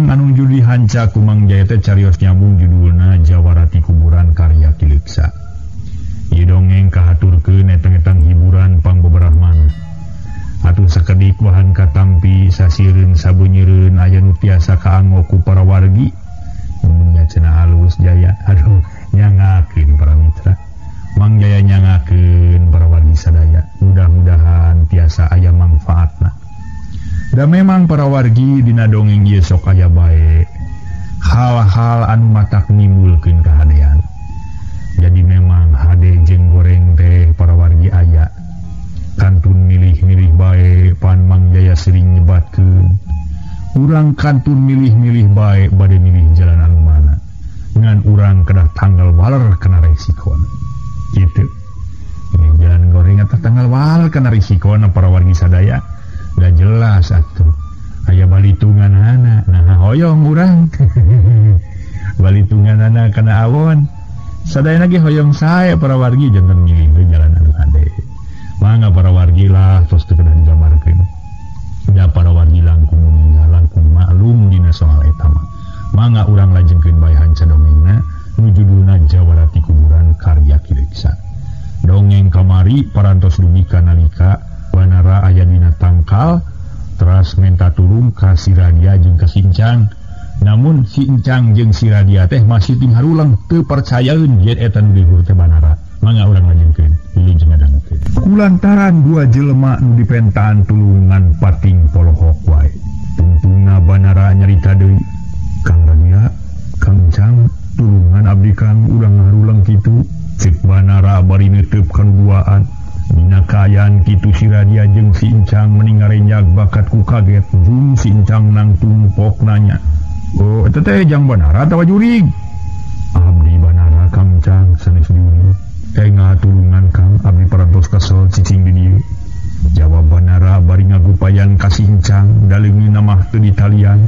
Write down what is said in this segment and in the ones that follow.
Dongeng anu judi hanca ku Mang Jaya teh carios nyambung judulna Jawarati Kuburan karya Ki Leuksa. Ieu dongeng kahaturkeun etang-etang hiburan pangbeberah manah. Atuh sakedik bahan katampi sasireun sabeunyereun aya nu tiasa kaanggo ku para wargi. Mun cenah alus jaya. Aduh, nyangakeun para mitra. Mang Jaya nyangakeun para wargi sadaya. Mudah-mudahan tiasa aya mangfaatna. Da memang para wargi dina dongeng ieu sok aya bae hal-hal anu matak nimbulkeun kahadean. Jadi memang hade jeung goreng teh para wargi aya. Kantun milih-milih bae pan Mang Jaya sering nyebatkeun. Urang kantun milih-milih bae bade milih jalan anu mana. Ngan urang kedah tanggal waler kana resikona. Kitu. Ini jalan goreng atau tanggal waler kana resikona para wargi sadaya. Da jelas atuh aya balitunganana nah hoyong urang balitunganana kana awon sadayana ge hoyong sae para wargi janten milih we jalan anu hade mangga para wargi lah tos teu kedah digambarkeun da para wargi langkung langkung maklum dina soal eta mah mangga urang lajengkeun bae hanca dongengna nu judulna Jawarati Kuburan karya Ki Leuksa. Dongeng kamari parantos dugi ka nalika Banara aya dina tangkal teras menta tulung ka si Radia jeung ka si Encang. Namun si Encang jeung si Radia teh masih tim harulang teu percayaeun yen eta nu dihur teh Banara. Mangga urang lajengkeun wilujeng ngadangukeun. Kulantaran dua jelema nu dipentaan tulungan pating polohok wae. Tungtungna Banara nyarita deui, Kang Radia, Kang Encang, tulungan abdi Kang urang harulang kitu. Cek Banara bari neuteub kaduduaan. Dina kaayaan kitu si Radia jeung si Encang meni ngarenjag bakat ku kaget jung si Encang nangtung pok nanya. Oh, eta teh jang Banara atawa jurig? Abdi Banara Kang Encang sanes jurig. Enga tulungan Kang, abdi parantos kesel cicing di dieu. Jawab Banara bari ngagupayan ka si Encang daleungeunna mah teu ditalian.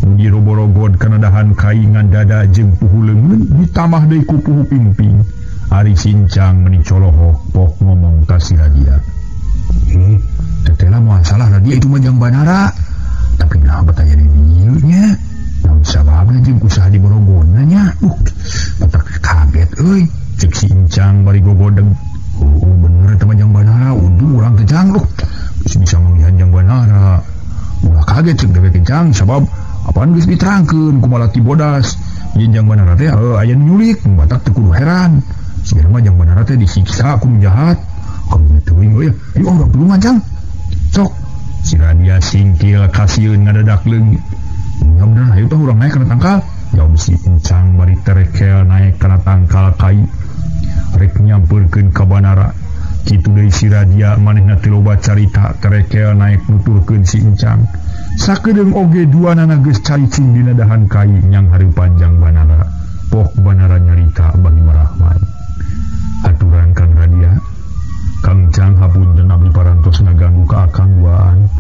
Nu diroborogod kana dahan kai ngan dada jeung puhu leungeun ditambah deui ku puhu pingping. Ari si Encang meni colohok pok ngomong ka si Radia. Teteh lah moal salah Radia itu mah jang Banara. Tapi nah betaya di dieu nya. Naon sababna jeung usaha di borogonna nya. Batak kaget euy. Cek si Encang bari gogodeng. Oh, bener eta mah jang Banara. Untung urang teh jang loh. Geus bisa manggihan jang Banara. Ulah kaget cek dewek Encang sabab apaan geus diterangkeun ku Malati Bodas. Yen jang Banara teh aya nu nyulik, batak teu kudu heran. Sigana mah jang Banara teh disiksa ku nu jahat. Kamu teuing euy. Ayo urang tulungan jang. Sok si Radia singkil kasieun ngadadak leungit. Ya bener ayo tah urang naik kana tangkal. Jawab si Encang bari terekel naik kana tangkal kai. Rek nyampeurkeun ka Banara. Kitu deui si Radia manehna teu loba carita terekel naik nuturkeun si Encang. Sakedeung oge duanana geus caricing dina dahan kai nyang hareupan jang Banara. Pok Banara nyarita bagi Marahman. Aturan Kang Radia, Kang Cang hapunten abdi parantos ngaganggu ka akang duaan.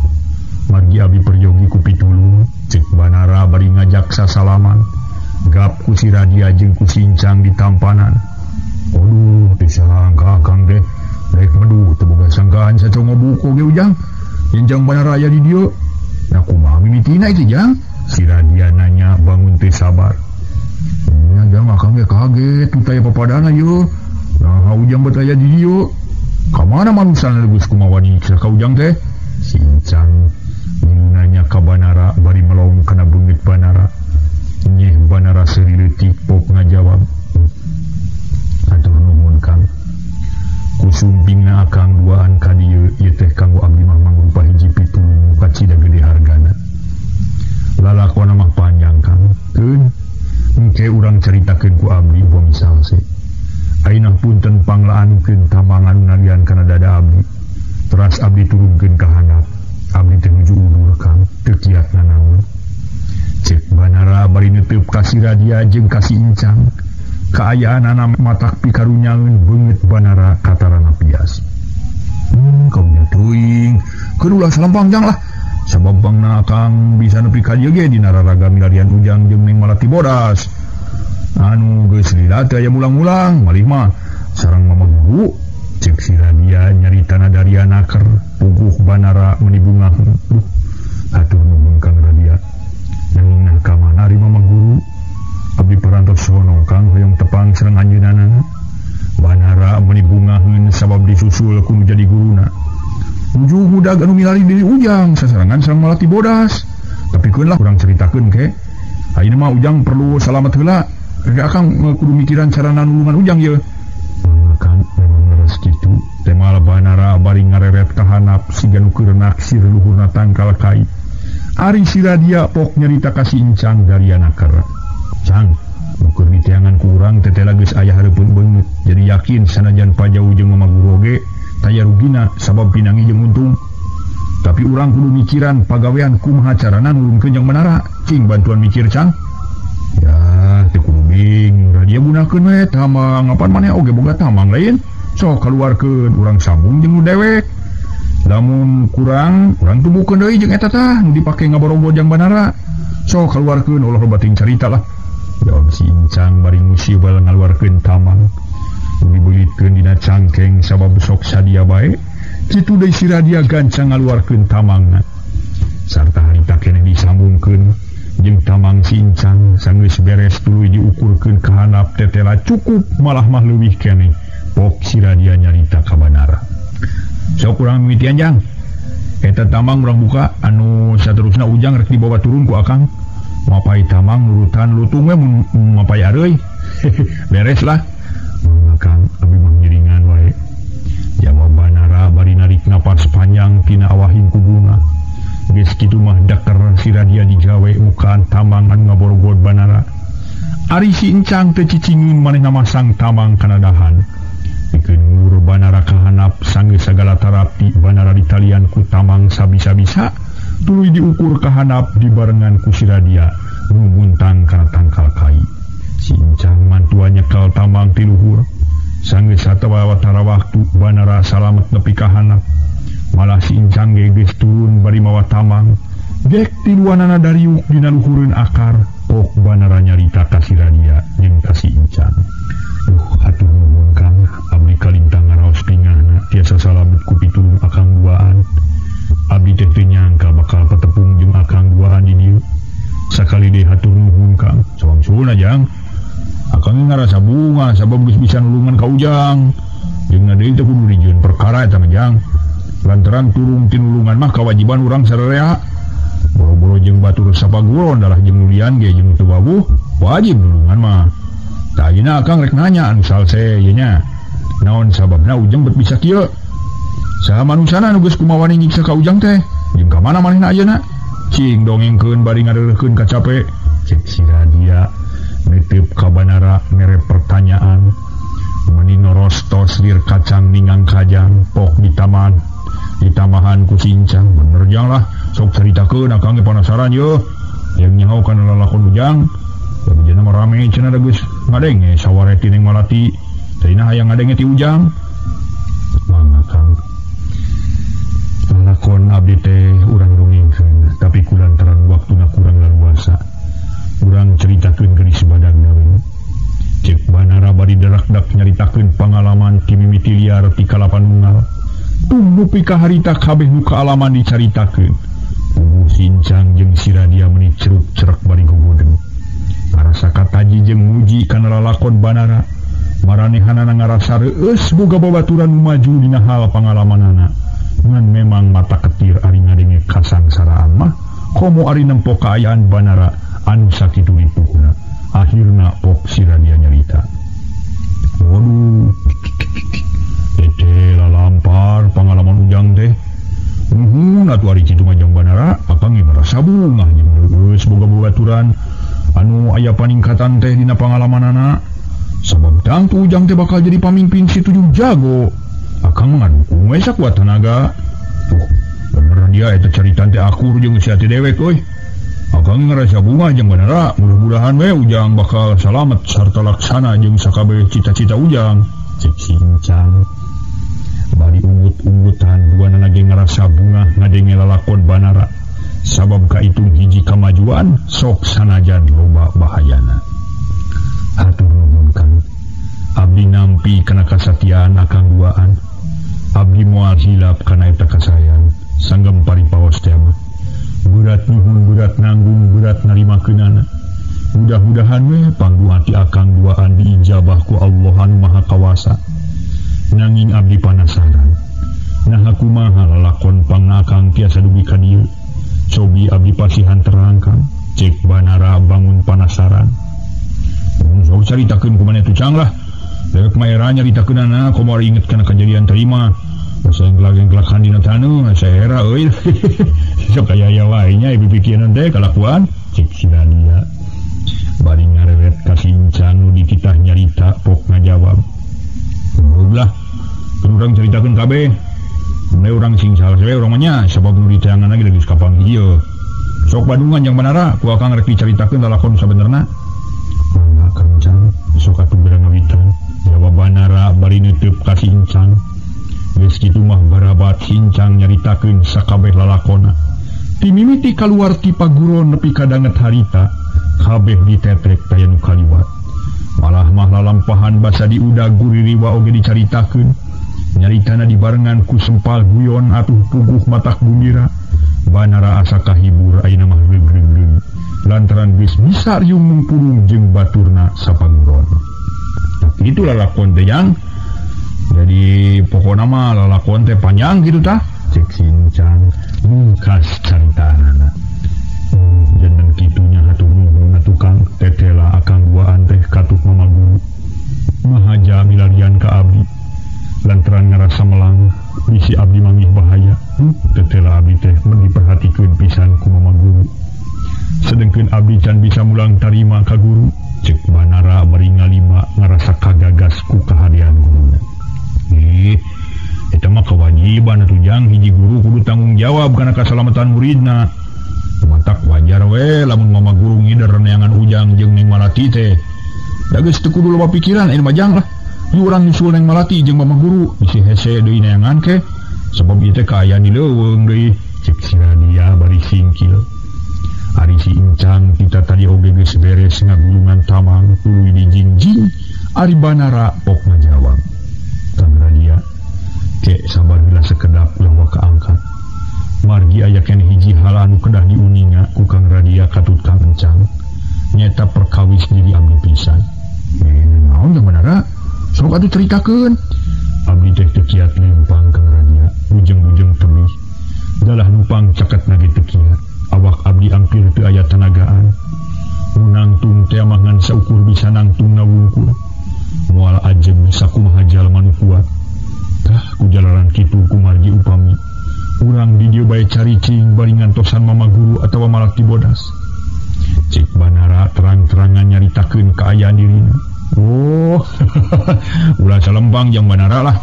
Margi abdi peryogi ku pitulung, cek Banara bari ngajak sasalaman. Gap ku si Radia jeung ku si Encang ditampanan. Aduh, teu sangka akang teh rek medu teu boga sangkaan sacongo buku ge ujang. Yen jang Banara aya di dieu. Nah kumaha mimitina itu jang? Si Radia nanya bangun teu sabar. Nya jang akang ge kaget teu taya papadana yeuh. Nah, ujang bet aya di dieu. Ka mana manusan geus kumaha wani ka ujang teh? Si Encang nanya ka Banara bari melong kana beungeut Banara. Nyeh Banara seuri leutik pok ngajawab. Atur nuhun Kang. Kusumpingna akang duaan ka dieu ieu teh kanggo abdi mah mangrupa hiji pitulung kacida gede hargana. Lalakona mah panjang Kang. Keun engke urang caritakeun ku abdi upami salse. Ayeuna punten panglaanukeun tamangan nalian kana dada abdi. Teras abdi turunkeun ka handap. Abdi teh nuju udur Kang, teu kiat nanaon. Cek Banara bari neuteub ka si Radia jeung ka si Encang. Kaayaanana matak pikarunyangeun beungeut Banara katarana pias. Kaunya teuing. Keur ulah salampang jang lah. Sabab bangna akang bisa nepi ka dieu ge dina raraga milarian ujang jeung Neng Malati Bodas. Anu geus lila teh aya mulang-mulang malih mah sareng mama guru. Cek si Radia nyaritana daria naker puguh Banara meni bungah. Atur nuhun Kang Radia. Nanging nah Sono Kang hoyong tepang sareng anjeunna. Banara meuni bungaheun sabab disusul ku nu jadi guruna. Ujung budak anu milari diri Ujang sasarengan sareng Malati Bodas. Tapi keun lah kurang ceritakeun ke. Ayeuna mah Ujang perlu salamet heula. Rek akang kudu mikiran carana nulungan Ujang ye. Kang memang leres kitu. Temal Banara bari ngareret ka handap siga nu keur naksir luhurna tangkal kai. Ari si Radia pok nyarita ka si Incang dariana kera. Cang, nu keur diteangan ku urang tetela geus aya hareupeun beungeut. Jadi yakin sanajan pajauh jeung Mama Guru oge taya rugina sabab pinangi jeung untung. Tapi urang kudu mikiran pagawean kumaha carana nulungkeun jeung Banara. Cing bantuan mikir Cang. Ya, teu kudu bingung. Radia gunakeun we tamang, apan maneh oge boga tamang lain. Sok kaluarkeun urang sambung jeung nu dewek. Lamun kurang, urang tumbukeun deui jeung eta tah nu dipake ngaborobol jang Banara. Sok kaluarkeun ulah loba ting carita lah. Jawab si Incang bari musibal ngaluarkeun tamang. Dibelitkeun dina cangkeng sabab sok sadia bae. Kitu deui si Radia gancang ngaluarkeun tamangna. Sarta harita keneh disambungkeun jeung tamang si Incang sanggeus beres tuluy diukurkeun ka handap tetela cukup malah mah leuwih keneh. Pok si Radia nyarita ka Banara. Sok urang mimitian jang. Eta tamang urang buka anu saterusna Ujang rek dibawa turun ku akang. Mapai tamang nurutan lutung we mun mapai areuy. Beres lah. Akang abdi mah ngiringan wae. Jawab Banara bari narik napas panjang tina awahing kubuna. Geus kitu mah daker si Radia digawe mukaan tamang anu ngaborogod Banara. Ari si Incang teu cicingeun manehna masang tamang kana dahan. Pikeun ngur Banara kahanap sanggeus sagala tarapi Banara ditalian ku tamang sabisa-bisa tuluy diukur kahanap dibarengan ku si Radia nu muntang kana tangkal kai. Si Incang mantua nyekel tamang ti luhur. Sanggeus satawatara waktu Banara salamet nepi ka handap. Malah si Incang ge geus turun bari mawa tamang. Gek tiluanana dariuk dina luhureun akar. Pok Banara nyarita ka si Radia jeung ka si Incang. Hatur nuhun Kang, abdi kalintang ngaraos pingahna tiasa salamet ku pitulung akang duaan. Abdi teh teu nyangka bakal ketepung jeung akang duaan di dieu. Sakali deui hatur nuhun Kang. Sawangsulna jang. Akang ngarasa bunga sabab geus bisa nulungan ka Ujang. Jeung deui teh kudu dijieun perkara eta mah jang. Lantaran turung tinulungan mah kawajiban urang sararea. Boro-boro jeung batur sapaguron dalah jeung nulian ge jeung teu wawuh, wajib nulungan mah. Tah ayeuna akang rek nanya anu salse ieu nya. Naon sababna Ujang bet bisa kieu? Saha manusana nu geus kumawani nyiksa ka Ujang teh? Jeung ka mana manehna ayeuna? Cing dongengkeun bari ngareureuhkeun kacape. Cek si Radia nitip ka Banara mere pertanyaan. Meuni norostos lir kacang ningang kajang pok di taman. Ditamahan ku si Incang. Bener jang lah, sok caritakeun akang ge panasaran yeuh. Yang nyaho kana lalakon Ujang. Jadi nama rame cenah da geus ngadenge sawareti ning Malati. Tadina hayang ngadenge ti Ujang. Mangga Kang. Lalakon abdi teh urang dongengkeun, tapi kulantaran waktuna kurang laluasa. Urang caritakeun geulis badagna we. Cek Banara bari darak-dak nyaritakeun pangalaman ti mimiti liar ti kalapan unggal. Tumupi ka harita kabeh nu kaalaman dicaritakeun. Puguh si Incang jeung si Radia meuni ceruk-cerek bari gogodeng. Ngarasa kataji jeung muji kana lalakon Banara. Maranehanana ngarasa reueus boga babaturan nu maju dina hal pangalamanana. Ngan memang mata ketir ari ngadenge kasangsaraan mah komo ari nempo kaayaan Banara anu sakitu ripuhna. Akhirna pok si Radia nyarita. Waduh, tete lalampar pangalaman Ujang teh. Nuhun atuh ari kitu mah jang Banara, akang ge ngarasa bungah jeung reueus boga babaturan anu aya paningkatan teh dina pangalamanana. Sabab tangtu Ujang teh bakal jadi pamimpin si tujuh jago. Akang ngadukung we sakuat tenaga. Tuh, bener dia eta caritan teh akur jeung si hati dewek euy. Akang ngarasa bunga jeung Banara, mudah-mudahan we Ujang bakal salamet sarta laksana jeung sakabeh cita-cita Ujang. Cek si Incang bari ungut-ungutan duanana ge ngarasa bunga ngadenge lalakon Banara. Sabab kaitung hiji kamajuan sok sanajan loba bahayana. Hatur nuhun Kang. Abdi nampi kana kasatiaan akang duaan. Abdi moal hilap kana eta kasayan. Sanggem paripaos teh mah. Berat nyuhun, berat nanggung, berat narimakeunana. Mudah-mudahan we pangduati akang duaan diijabah ku Allah anu Maha Kawasa. Nanging abdi panasaran. Nah kumaha lalakon pangna akang tiasa dugi ka dieu. Cobi abdi pasihan terang Kang. Cek Banara bangun panasaran. Sok caritakeun ku maneh tuh Cang lah. Dewek mah era nyaritakeunana komo inget kana kejadian terima. Asa engklak-engklakan dina taneuh asa era euy. Sok aya aya wae nya ieu pikiran teh kalakuan cek si Radia. Bari ngareret ka si Incang nu dititah nyarita pok ngajawab. Ulah kudu urang caritakeun kabeh. Mun urang sing salah we urang mah nya sabab nu diteangan lagi geus kapanggih ieu. Sok Bandungan jang Banara ku akang rek dicaritakeun lalakon sabenerna. Mangga Kang Cang sok atuh geura ngawitan. Jawab Banara bari neuteub ka si Incang. Geus kitu mah barabat si Incang nyaritakeun sakabeh lalakonna. Timimiti kaluar ti paguron nepi ka danget harita, kabeh ditetrek taya nu kaliwat. Malah mah lalampahan basa diudag guririwa oge dicaritakeun. Nyaritana dibarengan ku sempal guyon atuh puguh matak gumira. Banara asa kahibur ayeuna mah reug-reug lantaran geus bisa riung mungpurung jeung baturna sapaguron. Itu lalakon teh yang jadi pokokna mah lalakon teh panjang gitu tah. Cek si Incang mungkas caritanana. Jangan kitunya atuh nuhun atuh Kang tetela akang duaan teh katut mama guru. Mahaja milarian ka abdi lantaran ngarasa melang bisi abdi manggih bahaya. Tetela abdi teh mun diperhatikeun pisan ku mama guru. Sedengkeun abdi can bisa mulang tarima ka guru. Cek Banara bari ngalima ngarasa kagagas ku kahadian guruna. Ih, eta mah kewajiban atuh jang hiji guru kudu tanggung jawab kana kasalamatan muridna. Matak wajar we lamun mama guru ngider neangan Ujang jeung Neng Malati teh. Da geus teu kudu loba pikiran ieu mah jang lah. Ieu urang nyusul Neng Malati jeung mama guru bisi hese deui neangan ke. Sebab ieu teh kaayaan di leuweung deui. Cek si Radia bari singkil. Ari si Incang kita tadi oge geus beres ngagulungan tamang tuluy dijingjing. Ari Banara pok ngajawab. Kang Radia, kek sabar bila sekedap ulah kaangkat. Margi aya keneh hiji hal anu kedah diuninga ku Kang Radia katut Kang Encang. Nyeta perkawis diri abdi pisan. Naon jang Banara? Sok atuh caritakeun. Abdi teh teu kiat lempang Kang Radia, bujeng-bujeng tebih. Dalah numpang caketna ge teu kiat. Awak abdi ampir teu aya tanagaan. Nu nangtung teh mah ngan saukur bisa nangtung wungkul. Moal ajeng sakumaha jalma nu kuat. Tah ku jalaran kitu kumargi upami urang di dieu bae caricing bari ngantosan mama guru atawa Malati bodas. Cek Banara terang-terangan nyaritakeun kaayaan dirina. Oh, ulah salempang jang Banara lah.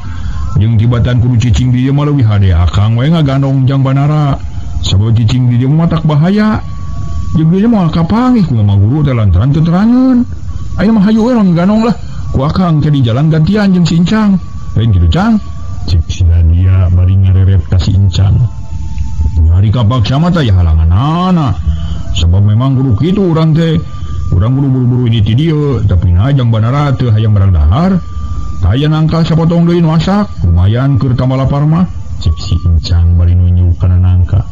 Jeung tibatan kudu cicing di dieu mah leuwih hade akang we ngagandong jang Banara. Sabab cicing di dieu mah tak bahaya. Jeung dieu moal kapanggih ku mama guru teh lantaran teu terangeun. Ayeuna mah hayu we urang ngagandong lah. Ku akang teh di jalan gantian jeung si Incang. Lain kitu Cang. Cek si Radia bari ngareret ka si Incang. Nyari kapaksa mah teh halanganana. Sebab memang kudu kitu urang teh. Urang kudu buru-buru ini ti dieu, tapi na jang Banara teu hayang barang dahar. Taya nangka sapotong deui nu masak, lumayan keur tambah lapar mah. Cek si Incang bari nunjuk kana nangka.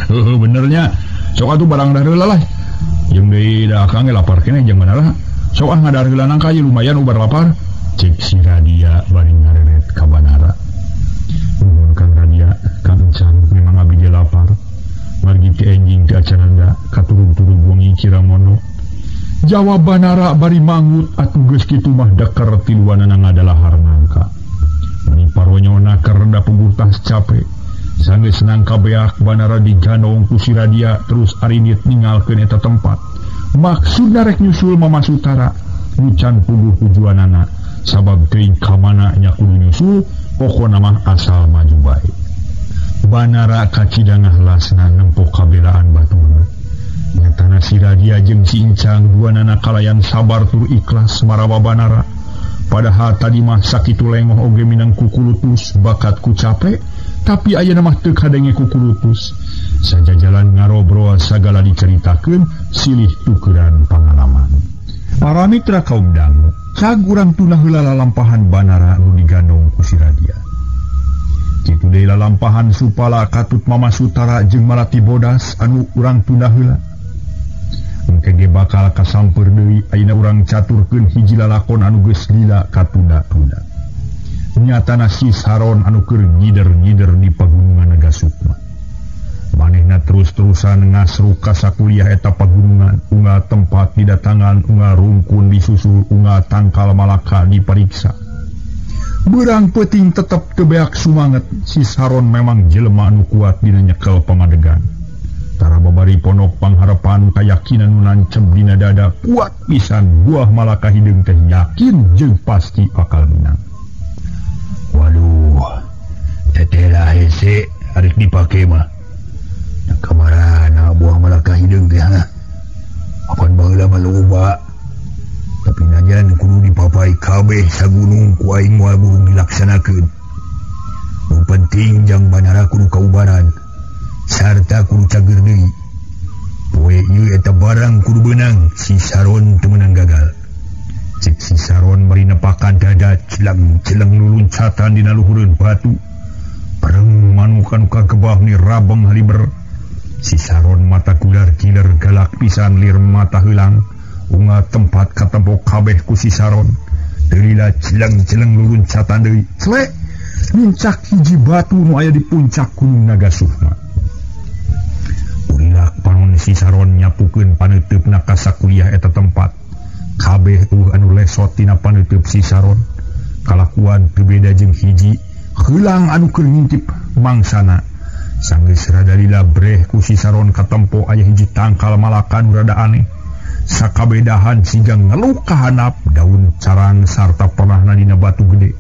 Heuh benernya. Sok atuh barang dahar heula lah. Jeung deui da akang ge lapar keneh jang Banara. Sok ah ngadahar heula nangka ieu lumayan ubar lapar. Cek si Radia bari ngareret ka Banara. Nuhun Kang Radia, Kang Encang memang abdi ge lapar. Margi ti enjing ti acananda katurug-turug wengi Ciramono. Jawab Banara bari mangut atuh geus kitu mah deker tiluanana ngadalahar nangka. Mani paronyona keur da puguh tas cape. Sanggeus nangka beak Banara digandong ku si Radia terus arinit ninggalkeun eta tempat. Maksudna rek nyusul Mama Sutara nu can puguh tujuanana. Sabab teuing ka mana nya kudu nyusul pokona mah asal maju bae. Banara kacidangah lasna nempo kabelaan baturna. Nyatana si Radia jeung si Incang duanana kalayan sabar tur ikhlas marawa Banara. Padahal tadi mah sakitu lengoh oge minang kukulutus bakat ku cape, tapi ayeuna mah teu kadenge kukulutus. Sajajalan ngarobrol sagala diceritakeun silih tukeran pangalaman. Para mitra kaum dangu, cag urang tunah heula lalampahan Banara nu digandong ku si Radia. Kitu deui lalampahan Supala katut Mama Sutara jeung Malati Bodas anu urang tunda heula. Engke ge bakal kasamper deui ayeuna urang caturkeun hiji lalakon anu geus lila katunda-tunda. Nyatana si Saron anu keur ngider-ngider di pagunungan Naga Sukma. Manehna terus-terusan ngasruk ka sakuliah eta pagunungan, unggal tempat didatangan, unggal rungkun disusul, unggal tangkal malaka dipariksa. Beurang peuting tetep teu beak sumanget, si Saron memang jelema anu kuat dina nyekel pamadegan. Tara babari ponok pangharapan kayakinan nu nancep dina dada kuat pisan buah malaka hideung teh yakin jeung pasti bakal menang. Waduh, teteh lah hese arek dipake mah. Nah, kamarana buah malaka hideung teh ha. Apan baheula mah loba. Tapi najan kudu dipapai kabeh sagunung ku aing moal burung dilaksanakeun. Nu penting jang banara kudu kaubaran. Sarta kudu cager deui. Poe ieu eta barang kudu beunang, si Saron teu meunang gagal. Cek si Saron bari nepakan dada celeng-celeng luluncatan dina luhureun batu. Bareng manuk anu kagebah ni rabeng haliber. Si Saron mata gular-giler galak pisan lir mata heulang. Unga tempat katempok kabeh ku si Saron. Deulila celeng-celeng luluncatan deui. Clek nincak hiji batu nu aya di puncak Gunung Naga Sukma. Urilak panon si Saron nyapukeun paneuteupna ka sakuliah eta tempat. Kabeh anu lesot tina paneunteup si Saron. Kalakuan teu beda jeung hiji heulang anu keur ngintip mangsana. Sanggeus rada lila breh ku si Saron katempo aya hiji tangkal malaka nu rada aneh. Sakabedahan siga ngeluk ka handap daun carang sarta pernahna dina batu gede.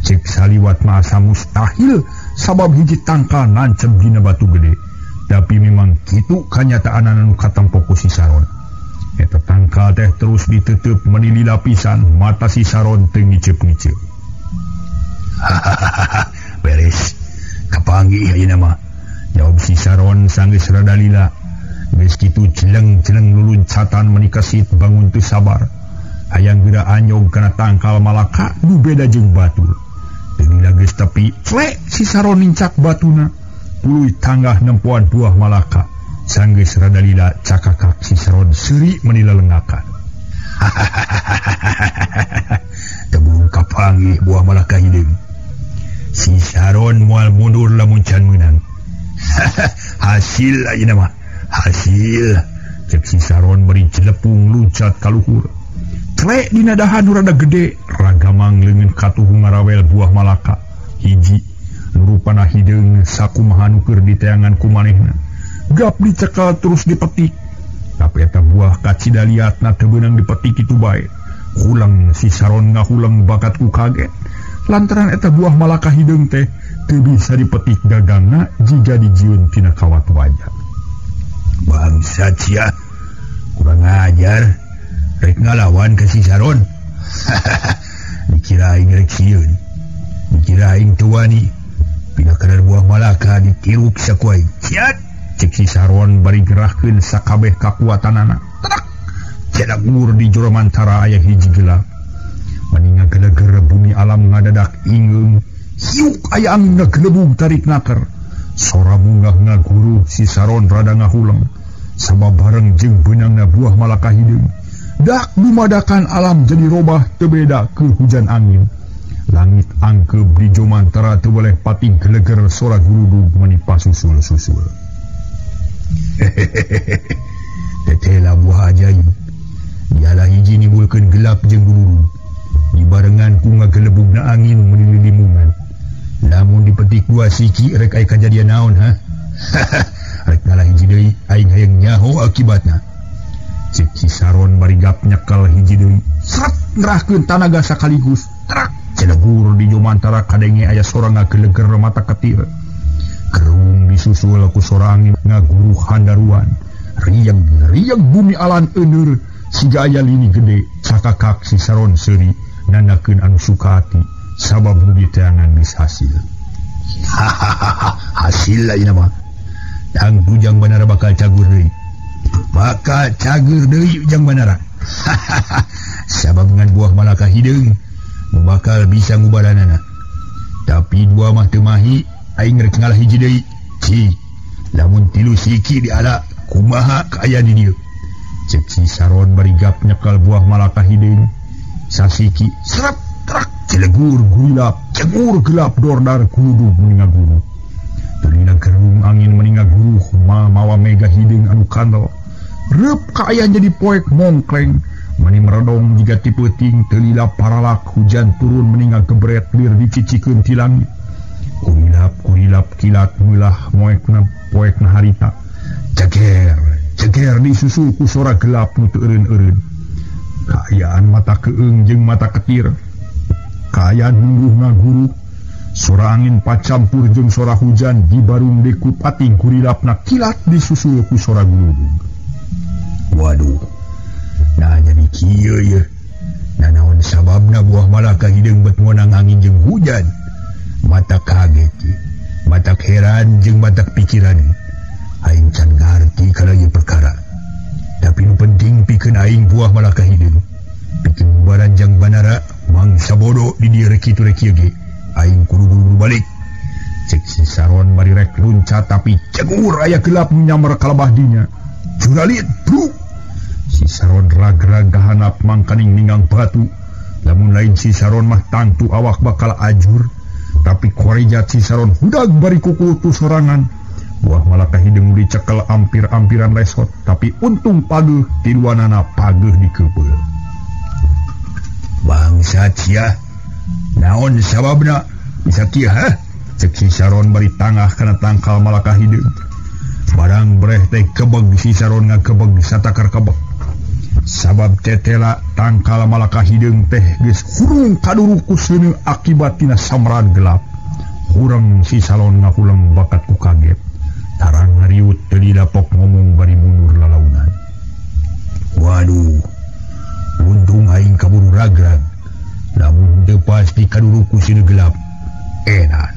Cek saliwat mah asa mustahil sabab hiji tangkal nancep dina batu gede. Tapi memang kitu kanyataan anu katempo ku si Saron. Eta tangkal teh terus ditutup meni lila pisan mata si Saron teu ngiceup-ngiceup. Hahaha, beres. Kapanggih ayeuna mah. Jawab si Saron sanggeus rada lila. Geus kitu celeng-celeng luluncatan meni kesit bangun teu sabar. Hayang geura anyog kana tangkal malaka nu beda jeung batur. Teu lila geus tepi, flek si Saron nincak batuna. Tuluy tanggah nempoan buah malaka. Sanggeus rada lila cakakak si Saron seuri meni lelengakan. Teu burung kapanggih buah malaka hideung. Si Saron moal mundur lamun can meunang. Hasil ayeuna mah. Hasil. Cek si Saron bari jelepung luncat ka luhur. Trek dina dahan nu rada gede, ragamang leungeun katuhu ngarawel buah malaka. Hiji nu rupana hideung sakumaha nu keur diteangan ku manehna. Gap dicekal terus dipetik. Tapi eta buah kacida liatna teu beunang dipetik kitu bae. Huleng si Saron ngahuleng bakat ku kaget. Lantaran eta buah malaka hideung teh teu bisa dipetik gagangna jiga dijieun tina kawat wajah. Bangsa sia, kurang ajar. Rek ngalawan ka si Saron. Dikira aing rek sieun. Dikira aing teu wani. Pina kadar buah malaka ditiruk saku aing. Ciat. Cek si Saron bari gerahkeun sakabeh kakuatanana. Terak. Cedak ur di jero mantara aya hiji gelap. Mani ngageleger bumi alam ngadadak ingeung. Hiuk aya angin ngagelebug tarik naker. Sora munggah ngaguru si Saron rada ngahuleng. Sabab bareng jeung beunangna buah malaka hideung. Dak dumadakan alam jadi robah teu beda ke hujan angin. Langit angkeup di jomantara teu boleh pating geleger sora gurudug meni pasusul-susul. Hehehe. Teteh buah ajaib. Dialah hiji nimbulkeun gelap jeung gurudug. Dibarengan ku ngagelebugna angin meni lilimungan. Lamun dipetik dua siki rek aya kajadian naon ha? Rek ngalah hiji deui aing hayang nyaho akibatna. Cek si Saron bari gap nyekel hiji deui. Sret ngerahkeun tanaga sakaligus. Trak celegur di jomantara kadenge aya sora ngageleger mata ketir. Gerung disusul ku sora angin ngaguruh handaruan. Riang-riang bumi alan euneur siga aya lini gede. Cakakak si Saron seuri nandakeun anu suka hati. Sabab nu diteangan geus hasil. Hahaha, hasil ayeuna mah. Tang bujang banara bakal cagur deui. Bakal cagur deui ujang banara. Hahaha, sabab ngan buah malaka hideung nu bakal bisa ngubaranana. Tapi dua mah teu mahi, aing rek ngalah hiji deui. Ci, lamun tilu siki diala kumaha kaayaan di dieu. Cek si Saron bari gap nyekel buah malaka hideung. Sasiki serap trak celegur gulap cegur gelap dordar kuludug meninga guru. Telina gerung angin meninga guru ma mawa mega hideung anu kandel. Reup kaayaan jadi poek mongkleng. Mani meredong jiga ti peuting telila paralak hujan turun meninga gebret lir dicicikeun ti langit. Kurilap kurilap kilat meulah moekna poekna harita. Ceger ceger disusul ku sora gelap nu teu eureun-eureun. Kaayaan mata keung jeung mata ketir. Kaayaan nungguh ngaguru. Sora angin pacampur jeung sora hujan dibarung deku pating kurilapna kilat disusul ku sora guludug. Waduh. Nah jadi kieu ye. Nah naon sababna buah malaka hideung bet meunang angin jeung hujan. Mata kaget, mata heran jeung mata pikiran. Aing can ngarti kana ieu perkara. Tapi nu penting pikeun aing buah malaka hideung. Pikeun baranjang banara mangsa bodo di dieu rek kitu rek kieu ge. Aing kudu buru-buru balik. Cek si Saron bari rek luncat tapi cegur aya gelap nyamber kalebah dinya. Juralit bruk. Si Saron rag-rag kahanap mangkaning ninggang batu. Lamun lain si Saron mah tangtu awak bakal ajur. Tapi korejat si Saron hudag bari kukulutu sorangan. Buah malaka hideung dicekel ampir-ampiran lesot. Tapi untung pageuh tiduanana pageuh dikebeul. Bangsat sia. Naon sababna bisa kieu ha? Cek si Saron bari tangah kana tangkal malaka hideung. Barang breh teh kebeg si Saron ngakebeg satakar kebeg. Sabab tetela tangkal malaka hideung teh geus hurung kaduruk ku seuneu akibat tina samran gelap. Hureng si Saron ngahuleng bakat ku kaget. Tarang ngariut teu didapok ngomong bari mundur lalaunan. Waduh. Untung aing kaburu ragrag. Lamun teu pasti kaduruk ku seuneu gelap. Edan.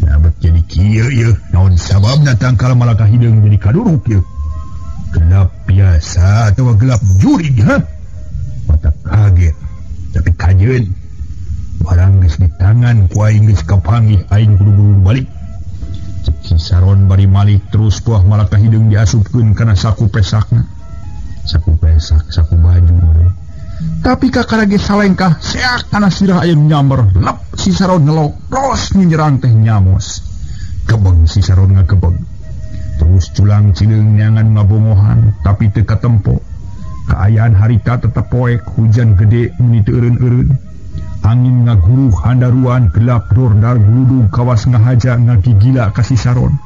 Nah bet jadi kieu ieu. Naon sababna tangkal malaka hideung jadi kaduruk ieu? Gelap biasa atau gelap jurig ha? Mata kaget tapi kajeun. Barang geus di tangan ku aing geus kapanggih aing kudu buru balik. Cek si Saron bari malik terus buah malaka hideung diasupkeun kana saku pesakna. Saku pesak, saku baju. Tapi kakara ge salengkah seak kana sirah aya nu nyamber. Lep si Saron ngelok los nu nyerang teh nyamos. Kebeng si Saron ngagebeg. Terus culang cileung nyangan ngabongohan tapi teu katempo. Kaayaan harita tetep poek hujan gede meni teu eureun-eureun. Angin ngaguruh handaruan gelap dordar gludug kawas ngahaja ngagigila ka si Saron.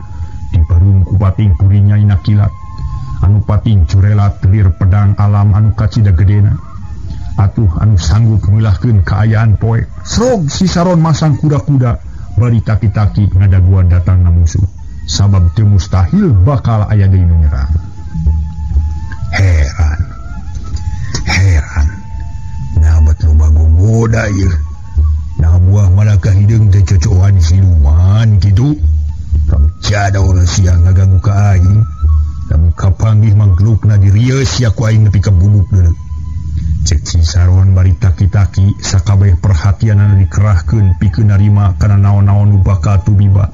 Dibarung ku pating purinya ina kilat. Anu pating curelat lir pedang alam anu kacida gedena. Atuh anu sanggup meulahkeun kaayaan poek. Srog si Saron masang kuda-kuda bari taki-taki ngadaguan datangna musuh. Sabab teu mustahil bakal aya deui nu nyerang. Heran. Heran. Nah bet loba gogoda ieu. Nah buah malaka hideung teh cocokan siluman kitu. Kam jadol sia ngaganggu ka aing. Lamun kapanggih mangklukna dirieus sia ku aing nepi ka bubuk deuleu. Cek si Saron bari taki-taki sakabeh perhatianana dikerahkeun pikeun narima kana naon-naon nu bakal tumiba.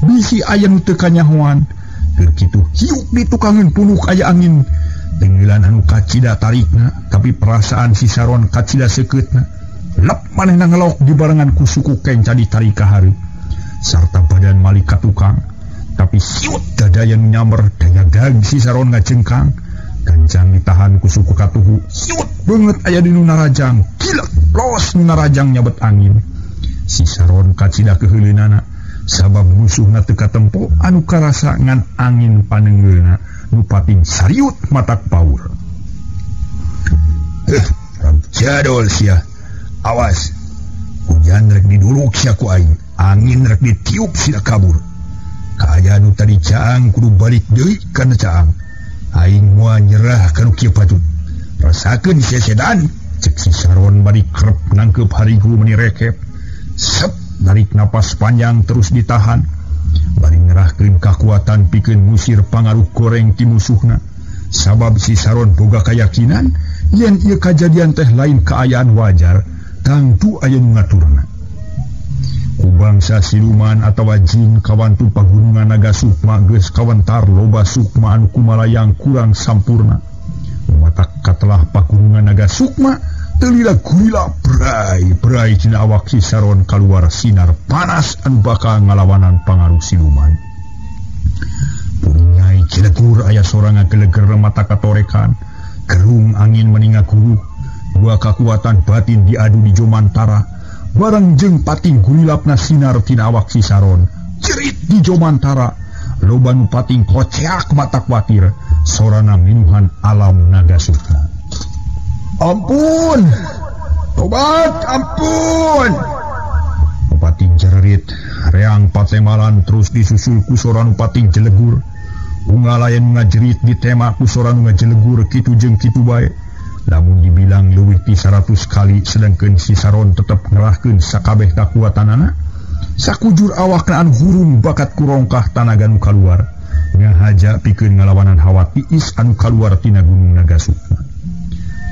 Bisi aya nu teu kanyahoan. Keur kitu hiuk di tukangeun punuk aya angin. Tenggelan anu kacida tarikna, tapi perasaan si Saron kacida seukeutna. Lep manehna ngelok dibarengan ku suku kenca ditarik ka hareup. Sarta badan malik ka tukang. Tapi siut dada nu nyamber daya si Saron ngajengkang. Gancang ditahan ku suku katuhu. Siut beungeut aya di nu narajang. Kilek los nu narajang nyabet angin. Si Saron kacida keuheuleunana. Sabab musuhna teu katempo anu karasa ngan angin panenggeulna nu pating sariut matak paur. Jadol sia. Awas. Hujan rek diduluk sia ku aing, angin rek ditiup sia kabur. Kaayaan nu tadi caang kudu balik deui kana caang. Aing moal nyerah kanu kieu patut. Rasakeun sia sedan. Cek si Saron bari kerep nangkeup harigu meni rekep. Sep narik napas panjang terus ditahan. Bari ngerahkeun kakuatan pikeun ngusir pangaruh goreng ti musuhna. Sabab si Saron boga kayakinan yen ieu kajadian teh lain kaayaan wajar, tangtu aya nu ngaturna. Ku bangsa siluman atawa jin kawantu pagunungan naga sukma geus kawentar loba sukma anu kumalayang kurang sampurna. Matak katelah pagunungan Naga Sukma teu lila gurila brai-brai tina awak si Saron kaluar sinar panas anu bakal ngalawanan pangaruh siluman. Punyai cilegur aya sora ngageleger mata katorekan, gerung angin meninga guruh, dua kekuatan batin diadu di Jomantara, barang jeung pating gurilapna sinar tina awak si Saron, jerit di Jomantara, loba nu pating koceak mata kuatir, sorana minuhan alam Naga Sukma. Ampun! Tobat, ampun! Pating jerit, reang patemalan terus disusul ku sora nu pating jelegur. Ungalayan ngajerit ditema ku sora nu ngajelegur kitu jeung kitu bae. Lamun dibilang leuwih ti 100 kali sedangkeun si Saron tetep ngerahkeun sakabeh kakuatanana. Sakujur awakna anu hurung bakat kurongkah tanaga nu kaluar. Ngahaja pikeun ngalawanan hawa tiis anu kaluar tina Gunung Naga Sukma.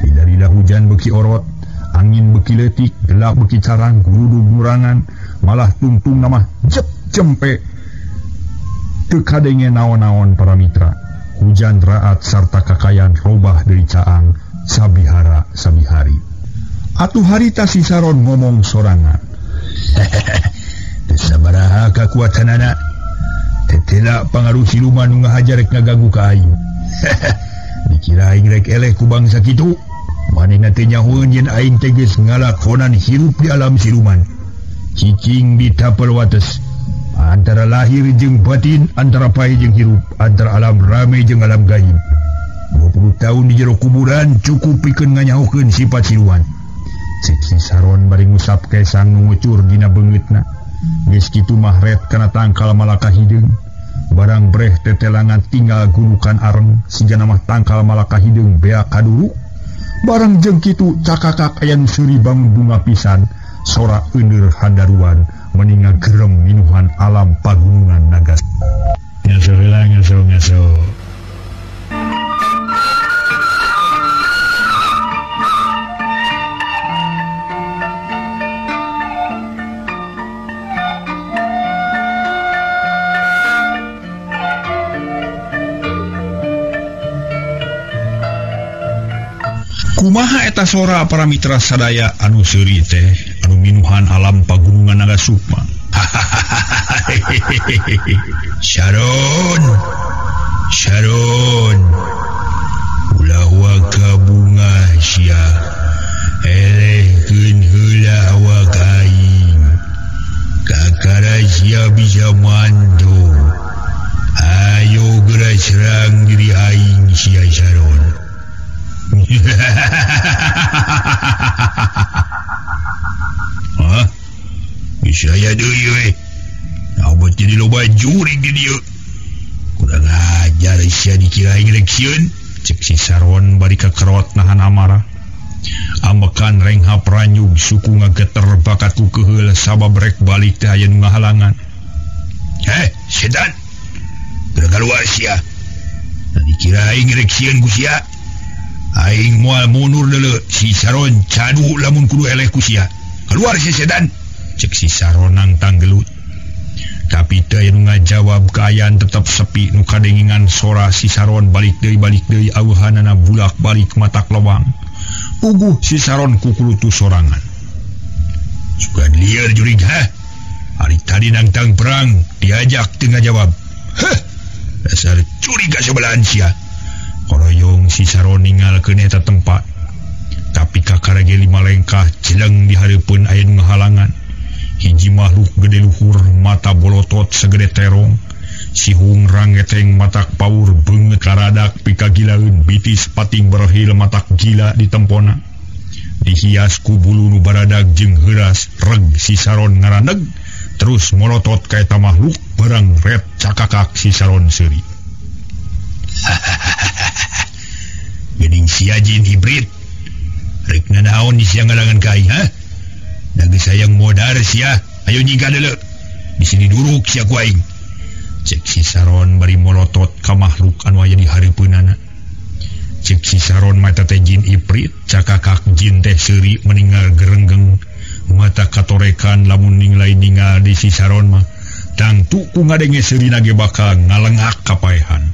Lila-lila hujan beki orot, angin beki leutik, gelap beki carang, gurudug murangan, malah tungtung nama jep jempe. Teu kadenge naon-naon para mitra. Hujan raat sarta kakayan robah deui caang sabihara sabihari. Atuh harita si Saron ngomong sorangan. Teu sabaraha kakuatanana. Tetela pangaruh siluman nu ngahajar rek ngagagu ka aing. Dikira aing rek eleh ku bangsa kitu. Manehna teh nyahoeun yen aing teh geus ngalakonan hirup di alam siluman. Cicing di tapel wates antara lahir jeung batin, antara pae jeung hirup, antara alam rame jeung alam gaib. 20 tahun di jero kuburan cukup pikeun nganyahokeun sifat siluman. Cek si Saron bari ngusap kesang nu ngucur dina beungeutna. Geus kitu mah ret kana tangkal malaka hideung. Barang breh tetelangan tinggal gunukan areng, sigana mah tangkal malaka hideung bea kaduru. Barang jeung kitu cakakak aya nu seuri bangun bunga pisan, sora euneur handaruan meninga gerem minuhan alam pagunungan Naga. Ngaso heula ngaso ngaso. Kumaha eta sora para mitra sadaya anu seuri teh anu minuhan alam pagunungan Naga Sukma. Saron, Saron, ulah waka bunga sia, elehkeun heula awak aing. Kakara sia bisa mantu. Ayo geura serang diri aing sia Saron. Hah? Bisa aya deui we. Nah, jadi loba jurig di dieu. Kurang ajar sia dikira aing rek sieun. Cek si Saron bari kakerot nahan amarah. Ambekan renghap ranyug suku ngageter bakat ku keheul sabab rek balik teh aya nu ngahalangan. Heh, setan. Geura kaluar sia. Nah, dikira aing rek sieun ku sia. Aing moal mundur deuleu si Saron cadu lamun kudu eleh ku sia. Keluar si setan. Cek si Saron nangtang gelut. Tapi teu aya nu ngajawab, kaayaan tetep sepi nu kadengingan sora si Saron balik deui aweuhanana bulak-balik matak lewang. Puguh si Saron kukulutu sorangan. Suka liar jurig ha. Hari tadi nangtang perang diajak teu ngajawab. Heh. Dasar curiga sebelahan sia. Koroyong si Saron ninggalkeun eta tempat. Tapi kakara ge lima lengkah jeleng di hareupeun aya nu ngahalangan. Hiji makhluk gede luhur, mata bolotot segede terong, sihung rangeteng matak paur beungeut karadak pikagilaeun bitis pating berhil matak gila ditempona. Dihias ku bulu nu baradag jeung heuras reg si Saron ngaraneg terus molotot ka eta makhluk barang ret cakakak si Saron seuri. Geuning sia jin hibrid. Rek nanaon di sia ngalangan ka aing ha? Da geus hayang modar sia, ayo nyingkah deuleu. Di sini duruk sia ku aing. Cek si Saron bari molotot ka makhluk anu aya di hareupeunana. Cek si Saron mata teh jin iprit, cakakak jin teh seuri meninggal gerenggeng. Mata katorekan lamun ninglai ningal di si Saron mah. Tangtu ku ngadenge seurina ge bakal ngalengak kapaehan.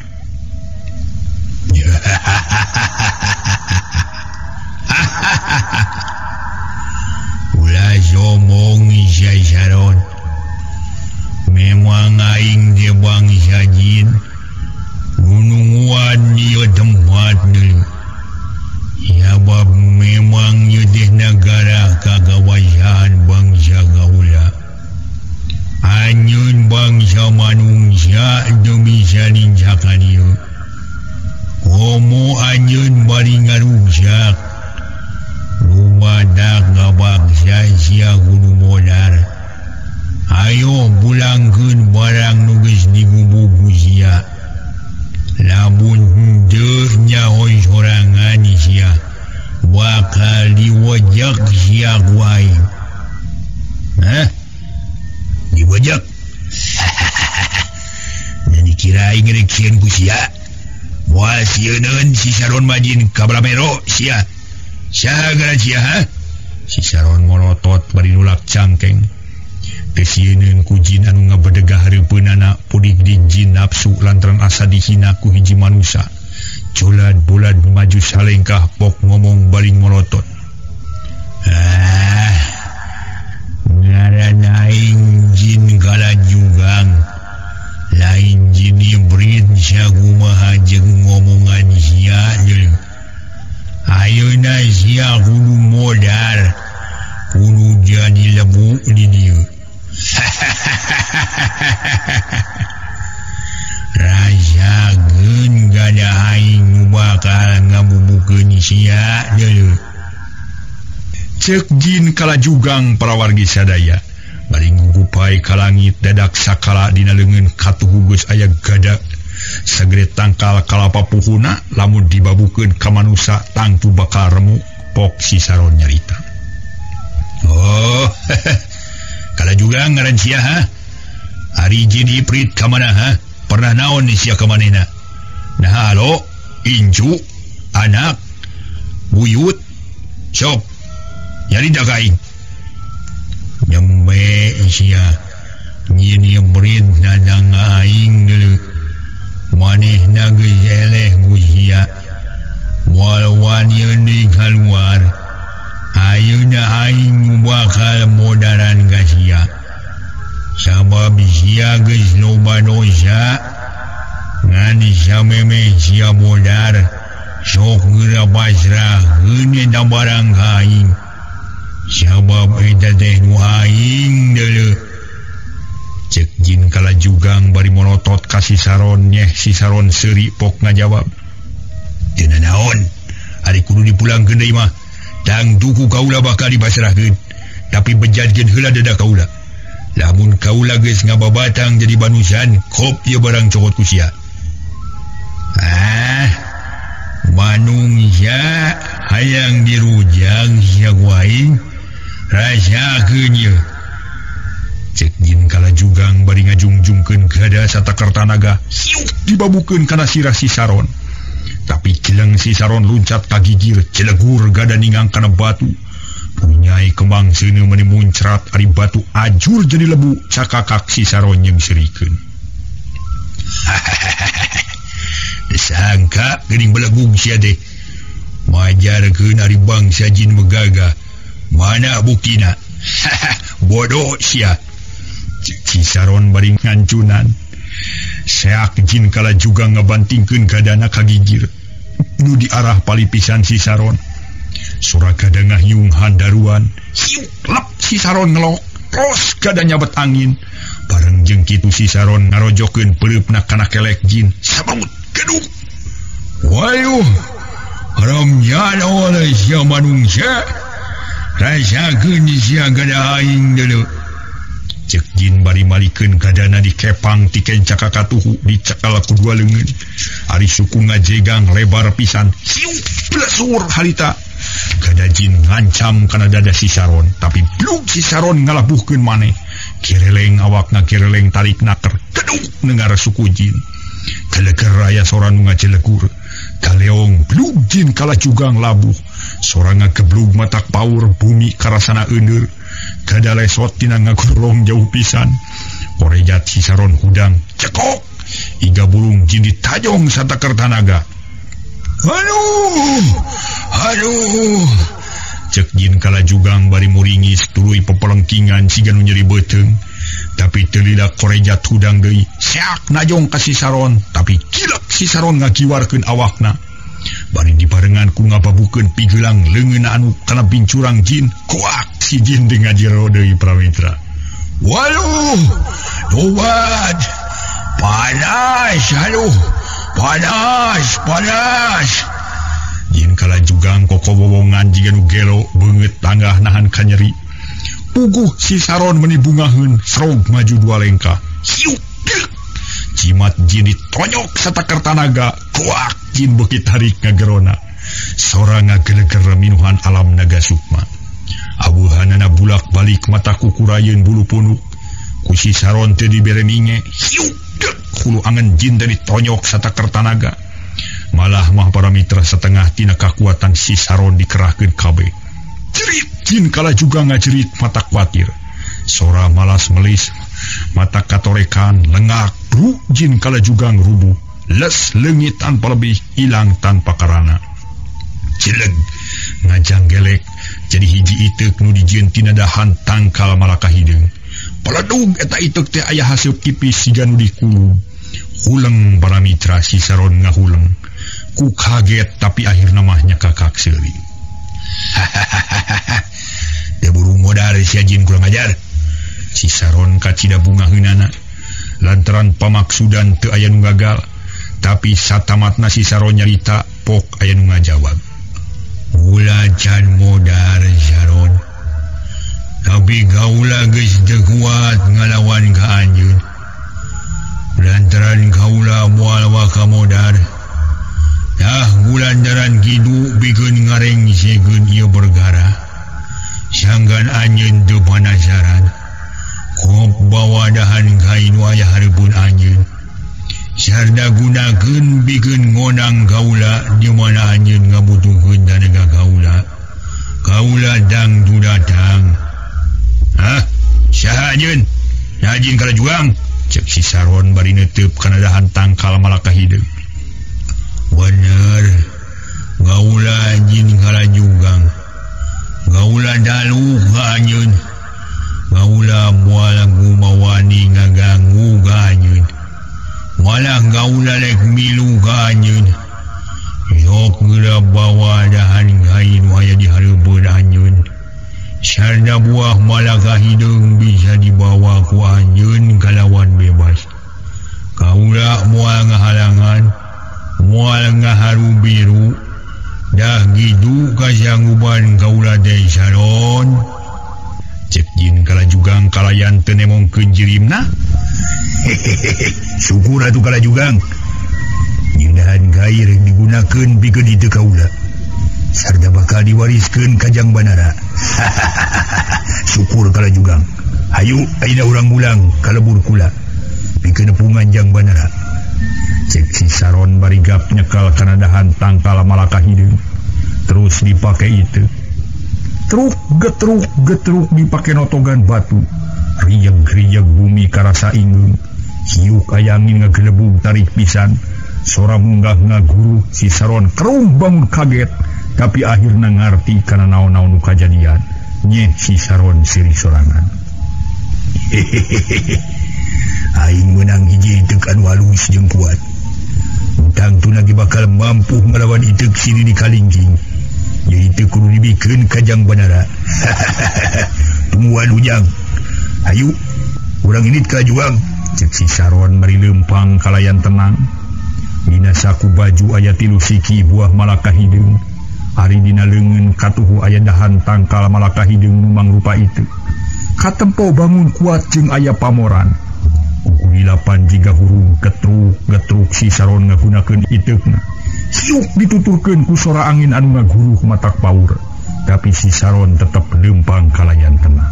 sia Saron. Memang aing ge bangsa jin nununguan ieu tempat deui. Sabab memang ieu teh nagara kagawasan bangsa kaula. Anjeun bangsa manungsa teu bisa ninjakan ieu. Komo anjeun bari ngaruksak. Lumadak ngabangsa sia kudu modar. Ayo pulangkeun barang nu geus digubug ku sia. Lamun henteu nyaho sorangan sia, bakal diwejek sia ku aing. Hah? Diwejek? Dan dikira aing rek sieun ku sia. Moal sieuneun si Saron majin ka Balamero sia. Saha gara sia ha? Si Saron morotot bari nulak cangkeng. Teu sieuneun ku jin anu ngabedegah hareupeunana pudik di jin nafsu lantaran asa dihina ku hiji manusa. Culad-bulad maju salengkah pok ngomong bari morotot. Ah, ngaran aing jin kalajugang. Lain jin ibrit sakumaha jeung ngomongan sia deui. Ayeuna sia kudu modar, kudu jadi lebu di dieu. Rasakeun gada aing nu bakal ngabubukeun sia deui. Ceuk jin kalajugang parawargi sadaya. Bari ngugupai ka langit dadak sakala dina leungeun katuhu geus aya gada. Sagede tangkal kalapa puhuna lamun dibabukeun ka manusa tangtu bakal remuk, pok si Saron nyarita. Oh, kalajugang ngaran sia ha? Ari jin iprit ka mana ha? Pernah naon sia ka manehna? Nah halo, incu, anak, buyut, sok nyarita ka aing. Nyembe sia jin ibrit nadang aing deuleu. Manehna geus eleh ku sia. Moal wani deui kaluar. Ayeuna aing bakal modaran ka sia. Sabab sia geus loba dosa. Ngan sameme sia modar, sok geura pasrahkeun eta barang ka aing. Sabab eta teh nu aing deuleu. Ceuk jin kalajugang bari morotot ka si Saron, nyeh si Saron seuri pok ngajawab. Teu nanaon, ari kudu dipulangkeun deui mah. Tang duku kaula bakal dipasrahkeun, tapi bejadkeun heula dada kaula. Lamun kaula geus ngababatang jadi banusan, kop ieu barang cokot ku sia. Ah, manungsa hayang dirujang sia ku aing, rasakeun ieu. Ceuk jin kalajugang bari ngajungjungkeun gada satakar tanaga, siuk dibabukeun kana sirah si Saron. Tapi cileng si Saron luncat ka gigir, cilegur gada ningang kana batu. Punyai kembang seuneu meuni muncrat ari batu ajur jadi lebu, cakakak si Saron jeung seurikeun. Disangka geuning belegung sia teh. Majarkeun ari bangsa jin megaga. Mana buktina? Bodoh sia. Si Saron bari ngancunan. Seak jin kalajugang ngabantingkeun gadana ka gigir. Nu diarah palipisan si Saron. Sora gada ngahiung handaruan. Siuk lep si Saron ngelok. Ros gada nyabet angin. Bareng jeung kitu si Saron ngarojokeun peureupna kana kelek jin. Sabarut geduk. Waduh, haram jana sia manungsa. Rasakeun sia gada aing deuleu. Ceuk jin bari malikeun gadana dikepang ti kenca ka katuhu dicekal ku dua leungeun. Ari suku ngajegang lebar pisan. Siuk blesur harita. Gada jin ngancam kana dada si Saron, tapi blug si Saron ngalabuhkeun maneh. Kireleng awakna kireleng tarik naker. Geduk nengar suku jin. Kaleger raya sora nu ngacelegur. Kaleong blug jin kalajugang labuh. Sora ngageblug matak paur bumi karasana euneur. Gada lesot tina ngagorong jauh pisan. Korejat si Saron hudang. Cekok! Iga burung jin ditajong satakar tanaga. Aduh! Aduh! Cek jin kala jugang bari muringis tuluy pepelengkingan siga nu nyeri beuteung. Tapi teu lila korejat hudang deui. Seak najong ka si Saron, tapi cilek si Saron ngakiwarkeun awakna. Bari dibarengan ku ngababukeun pigelang leungeunna anu kana bincurang jin, koak si jin teh ngajero deui Pramitra. Waduh, tobat. Panas, aduh. Panas, panas. Jin kala jugang kokowowongan jiga nu gelo beungeut tanggah nahan kanyeri. Puguh si Saron meni bungaheun, serog maju dua lengkah. Hiuk. Jimat jin ditonyok satakar tanaga, koak jin beuki tarik ngagerona. Sora ngageleger minuhan alam naga sukma. Abuhanana bulak-balik mata kukurayeun bulu punuk. Ku si Saron teu dibere minge, hiuk. Hulu angen jin teh ditonyok satakar tanaga. Malah mah para mitra setengah tina kakuatan si Saron dikerahkeun kabeh. Jerit jin kala juga ngajerit mata kuatir. Sora malas melis, mata katorekan lengak bru jin kala juga ngrubuh. Les leungit tanpa lebih, hilang tanpa karana. Cileg ngajang gelek jadi hiji iteuk nu dijieun tina dahan tangkal malaka hideung. Paledug eta iteuk teh aya haseup tipis siga nu dikulub. Huleng para mitra si Saron ngahuleng. Ku kaget tapi akhirna mah nyakakak seuri. Hahaha. Teu buru modal sia jin kurang ajar. Si Saron kacida bungaheunana. Lantaran pamaksudan teu aya nu gagal, tapi satamatna si Saron nyarita pok aya nu ngajawab. Ulah can modar Saron. Tapi kaula geus teu kuat ngalawan ka anjeun. Lantaran kaula moal waka modar. Tah gulandaran kidu bikeun ngarengsekeun ieu perkara. Sanggan anjeun teu panasaran. Kop bawa dahan kai nu aya hareupeun anjeun. Sarda gunakeun bikeun ngonang kaula di mana anjeun ngabutuhkeun tanaga kaula. Kaula dang tu datang. Hah? Saha anjeun? Nah jin kala juang. Cek si Saron bari neuteub kana dahan tangkal malaka hideung. Bener. Gaula jin kala jugang. Gaula dalu ka anjeun. Gaula moal gumawani ngaganggu ka anjeun. Malah gaula rek milu ka anjeun. Sok geura bawa dahan kai nu aya di hareupeun anjeun. Sarda buah malaka hideung bisa dibawa ku anjeun kalawan bebas. Kaula moal ngahalangan, moal ngaharu biru. Dah gitu kasanggupan kaula teh Saron. Cek jin kala jugang kalayan teu nemongkeun jirimna. Hehehe, syukur atuh kala jugang. Nyeundahan kai rek digunakeun pikeun ditu kaula. Sarda bakal diwariskeun ka Jang Banara. Syukur kala jugang. Hayu ayeuna urang mulang ka lebur kula. Pikeun nepungan Jang Banara. Cek si Saron bari gap nyekal kana dahan tangkal malaka hideung. Terus dipake itu. Truk getruk getruk dipake notogan batu. Riyeg-riyeg bumi karasa inggeung. Hiuk ayangin ngagelebug tarik pisan. Sora munggah ngaguru si Saron kerung bangun kaget. Tapi akhirna ngarti kana naon-naon nu kajadian. Nyeh si Saron siri sorangan. Hehehe. Aing menang hiji iteuk anu halus jeung kuat. Tangtu lagi bakal mampu ngelawan iteuk sini di kalingking. Ieu iteuk kudu dibikeun ka Jang Banara. Tungguan ujang. Hayu, urang indit ka juang. Cek si Saron bari leumpang kalayan tenang. Dina saku baju aya tilu siki buah malaka hideung. Ari dina leungeun katuhu aya dahan tangkal malaka hideung nu mangrupa itu. Katempo bangun kuat jeung aya pamoran. Kukulilapan jiga hurung getruk getruk si Saron ngagunakeun iteukna. Siuk dituturkeun ku sora angin anu ngaguruh matak paur. Tapi si Saron tetep leumpang kalayan tenang.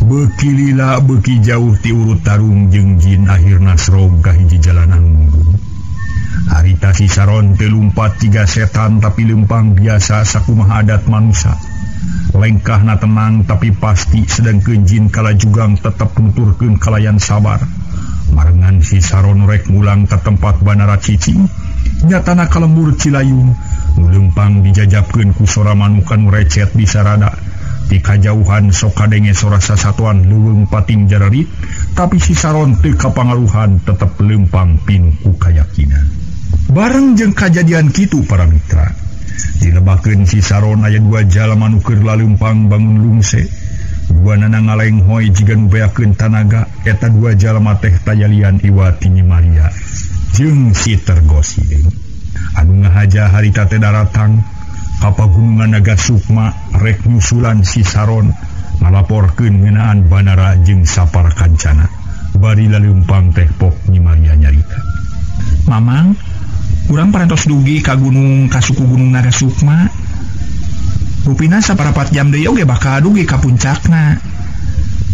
Beuki lila beuki jauh ti urut tarung jeung jin akhirna serog ka hiji jalanan munggung. Harita si Saron teu lumpat tiga setan tapi leumpang biasa sakumaha adat manusia. Lengkahna tenang tapi pasti sedangkeun jin kala jugang tetep nuturkeun kalayan sabar. Marengan si Saron rek mulang ka tempat Banara cicing. Nyatana ka lembur Cilayung nu leumpang dijajabkeun ku sora manuk anu recet di sarada. Di kajauhan sok kadenge sora sasatuan leuweung pating jararit, tapi si Saron teu kapangaruhan tetep leumpang pinuh ku kayakinan. Bareng jeung kajadian kitu para mitra, dilebakeun si Saron aya dua jalma nu keur laleumpang bangun lungse. Dua nana ngalenghoy jiga nu beakeun tanaga, eta dua jalma teh tayalian Iwati Nyi Maria jeung si Tergo Sideung. Anu ngahaja harita teh daratang ka pagunungan Naga Sukma rek nyusulan si Saron ngalaporkeun ngeunaan Banara jeung sapar kancana. Bari laleumpang teh pok Nyi Maria nyarita. Mamang, urang parantos dugi ka gunung ka suku Gunung Naga Sukma. Rupina saparapat jam deui oge bakal dugi ka puncakna.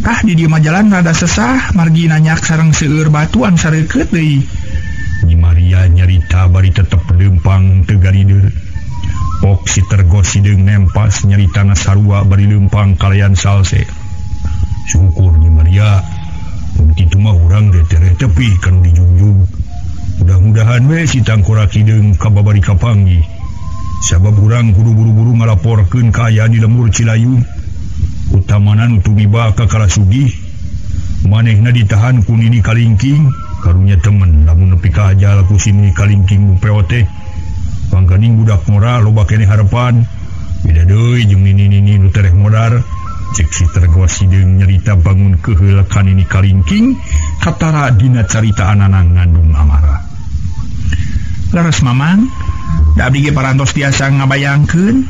Tah di dieu mah jalan rada sesah margi nanyak sareng seueur batu anu sareukeut deui. Nyi Maria nyarita bari tetep leumpang teu garideul. Pok si Tergo Sideung nempas nyarita sarua bari leumpang kalayan salse. Syukur Nyi Maria, mun kitu mah urang teh tereh tepi kanu dijungjung. Mudah-mudahan we si Tangkorak Hideung kababari kapanggih. Sabab urang kudu buru-buru ngalaporkeun kaayaan di lembur Cilayung. Utamana nu tumiba ka Kalasugih. Manehna ditahan ku Nini Kalingking, karunya temen lamun nepi ka ajal ku si Nini Kalingking nu peot teh. Pangganing budak ngora loba keneh harepan. Beda deui jeung nini-nini nu tereh modar. Cek si Tergo Sideung nyarita bangun keheul ka Nini Kalingking, katara dina caritaanana ngandung amarah. Leres Mamang, da abdi ge parantos tiasa ngabayangkeun,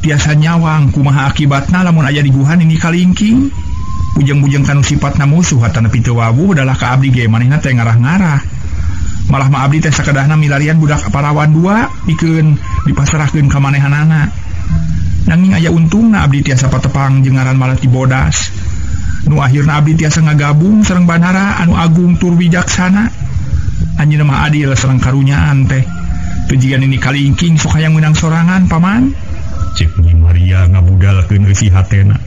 tiasa nyawang kumaha akibatna lamun aya di guhan Nini Kalingking. Bujeng-bujeng kanu sipatna musuh hatana teu wawuh dalah ka abdi ge manehna teh ngarah-ngarah. Malah mah abdi teh sakedahna milarian budak parawan dua pikeun dipasrahkeun ka manehanana. Nanging aya untungna abdi tiasa patepang jeung ngaran Malati Bodas. Nu akhirna abdi tiasa ngagabung sareng Banara anu agung tur wijaksana. Anjeunna mah adil sareng karunyaan teh. Teu jiga Nini Kalingking sok hayang meunang sorangan paman. Cek Nyi Maria ngabudalkeun eusi hatena.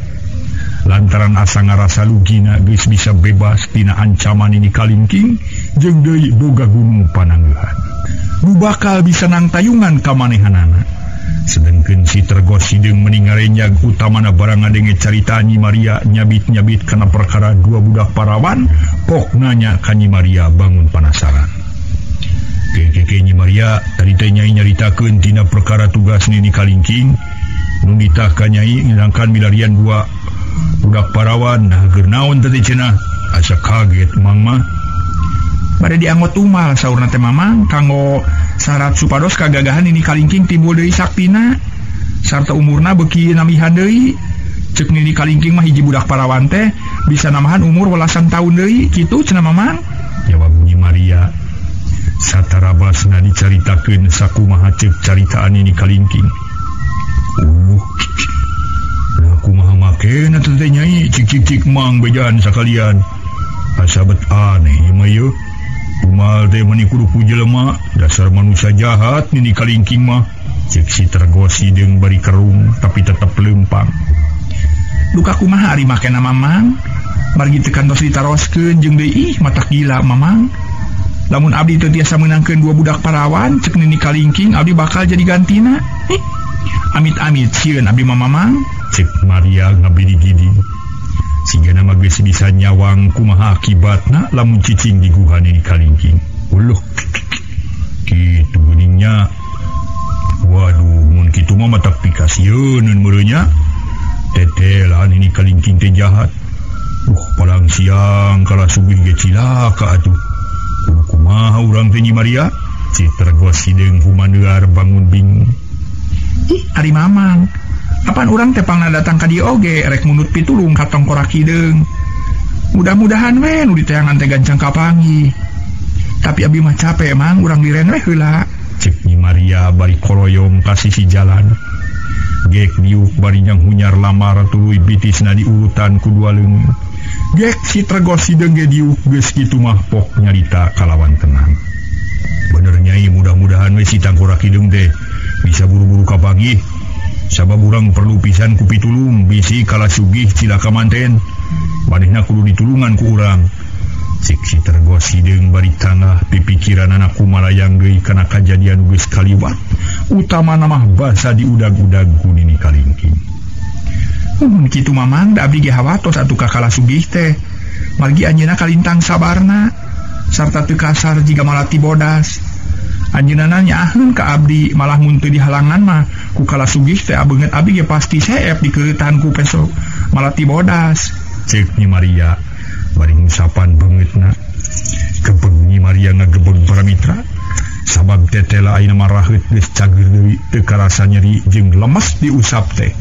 Lantaran asa ngarasa lugina geus bisa bebas tina ancaman Nini Kalingking jeung deui boga gunung panangeuhan. Nu bakal bisa nangtayungan ka manehanana. Sedengkeun si Tergo Sideung meni ngarenjag utamana barang ngadenge carita Nyi Maria nyabit-nyabit kana perkara dua budak parawan, pok nanya ka Nyi Maria bangun panasaran. Keke Nyi Maria tadi teh nyai nyaritakeun tina perkara tugas Nini Kalingking nu ditah ka nyai ngilangkan milarian dua budak parawan. Nah keur naon teh cenah? Asa kaget mang mah. Bade dianggot umal saurna teh Mamang kanggo syarat supados kagagahan Nini Kalingking timbul deui saktina sarta umurna beuki namihan deui. Ceuk Nini Kalingking mah hiji budak parawan teh bisa namahan umur welasan tahun deui kitu cenah Mamang. Jawab Nyi Maria. Satarabasna dicaritakeun sakumaha ceuk caritaan Nini Kalingking. Nah kumaha makena teh nyai cik-cik mang bejaan sakalian. Asa bet aneh ieu mah yeuh. Umal teh meni kudu ku jelema, dasar manusia jahat Nini Kalingking mah. Cek si Tergo Sideung bari kerung tapi tetep leumpang. Duka kumaha ari makena Mamang? Margi teu kantos ditaroskeun jeung deui ih matak gila Mamang. Lamun abdi teu tiasa meunangkeun dua budak parawan, cek Nini Kalingking abdi bakal jadi gantina. Ih, amit-amit sieun abdi mah Mamang. Cek Maria ngabidi-gidi. Sigana mah geus bisa nyawang kumaha akibatna lamun cicing di guha Nini Kalingking. Uluh, kitu geuningnya. Waduh, mun kitu mah matak pikasieun meureunnya. Tetelan Nini Kalingking teh jahat. Palang siang kalah sugih ge cilaka atuh. Kudu kumaha urang teh Nyi Maria? Si Tergo Sideung humaneuar bangun bingung. Ih, ari Mamang. Apan urang teh pangna datang ka dieu oge rek mundut pitulung ka Tongkorak Hideung. Mudah-mudahan we nu diteangan teh gancang kapanggih. Tapi abi mah capek Mang, urang liren we heula. Cek Nyi Maria bari koroyong ka sisi jalan. Gek diuk bari nyanghunyar lamar tuluy bitisna diurutan ku dua leungeun. Gek si Tergo Sideung ge diuk geus kitu mah pok nyarita kalawan tenang. Bener nyai, mudah-mudahan we si Tangkorak Hideung teh bisa buru-buru kapanggih. Sabab urang perlu pisan ku pitulung bisi kalah sugih cilaka manten. Manehna kudu ditulungan ku urang. Cik si Tergos hideung bari tangah pipikiran anak kumalayang deui kana kajadian geus kaliwat utamana mah basa diudag-udag ku Nini Kalingking. Mun kitu Mamang da abdi ge hawatos atuh ka Kala Sugih teh. Margi anjeunna kalintang sabarna sarta teu kasar jiga malati bodas. Anjeunna nyaaheun ka abdi malah mun teu dihalangan mah ku Kala Sugih teh abeungeut abdi ge pasti seep dikeureutan ku peso malati bodas. Ceuk Nyi Maria bari ngusapan beungeutna. Gebeg Nyi Maria ngagebeg para mitra sabab tetela ayeuna mah raheut geus cager deui teu karasa nyeri jeung lemes diusap teh.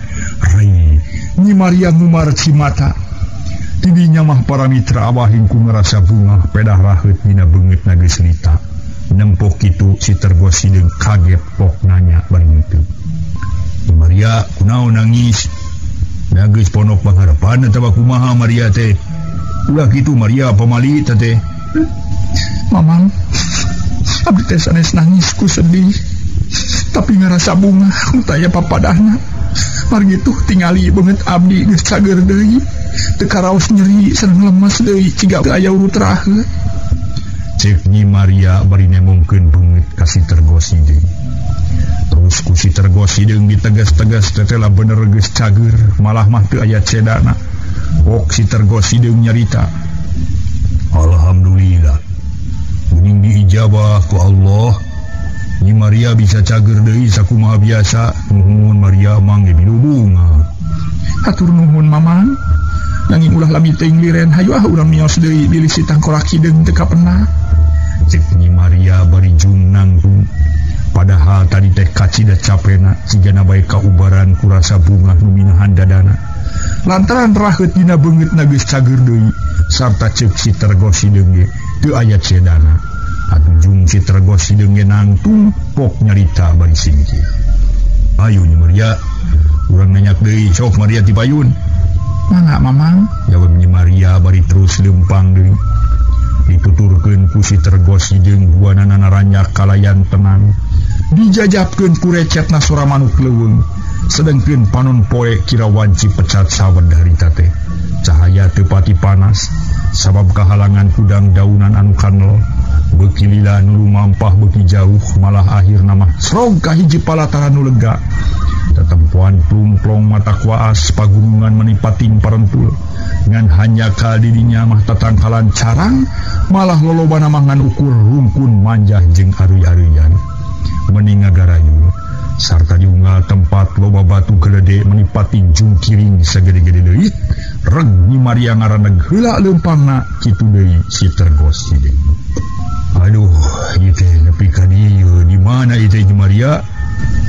Rai Nyi Maria ngumar cimata. Tidinya mah para mitra abah ku ngarasa bungah pedah raheut dina beungeutna geus lita. Nempok kitu si Tergos hideung kaget pok nanya bari kitu. Nyi Maria kunaon nangis? Da geus ponok pangharapan atawa kumaha Maria teh? Ulah kitu Maria pamali teh. Mamang, abdi teh sanes nangis ku sedih, tapi ngerasa bungah ku taya papadahna. Margi tuh tingali beungeut abdi geus cager deui, teu karaos nyeri sareng lemes deui ciga aya urut raheut. Ceuk Nyi Maria bari nemongkeun beungeut ka si Tergos hideung. Terus ku si Tergos hideung ditegas-tegas tetela bener geus cager, malah mah teu aya cedana. Pok si Tergos hideung nyarita. Alhamdulillah. Kuning diijabah ku Allah. Nyi Maria bisa cager deui sakumaha biasa. Nuhun Maria mang ge bunga. Hatur nuhun Mamang. Nanging ulah lami teuing liren hayu ah urang mios deui bilih si tangkorak hideung teu kapena. Ceuk Nyi Maria bari jung nangtung. Padahal tadi teh kacida capena cigana bae kaubaran ku rasa bunga nu minahan dadana. Lantaran raheut dina beungeutna geus cager deui sarta ceuk si Tergos hideung ge teu aya cedana. Atuh jung si Tergos hideung ge nangtung pok nyarita bari singkir. Ayo Nyi Maria, urang nanyak deui sok Maria ti payun. Mangga Mamang, jawab Nyi Maria bari terus leumpang deui. Dituturkeun ku si Tergos hideung buanana naranyak kalayan tenang. Dijajapkeun ku recetna sora manuk leuweung. Sedengkeun panon poe kira wanci pecat sawed harita teh. Cahaya teu pati panas sabab kahalangan kudang daunan anu kanel. Beuki lila nu lumampah beuki jauh malah akhirna mah srog ka hiji palataran nu lega. Tetempoan plungplong mata kuaas pagunungan menipating parentul. Ngan hanya ka didinya mah tatangkalan carang malah lolobana mah ngan ukur rungkun manjah jeung aruy-aruyan. Meni ngagarayu sarta diunggal tempat loba batu gelede menipating jungkiring sagede-gede deui. Reg Nyi Maria ngaraneg heula leumpangna kitu deui si Tergos hideung. Aduh, ieu teh nepi ka dieu di mana ieu teh Nyi Maria?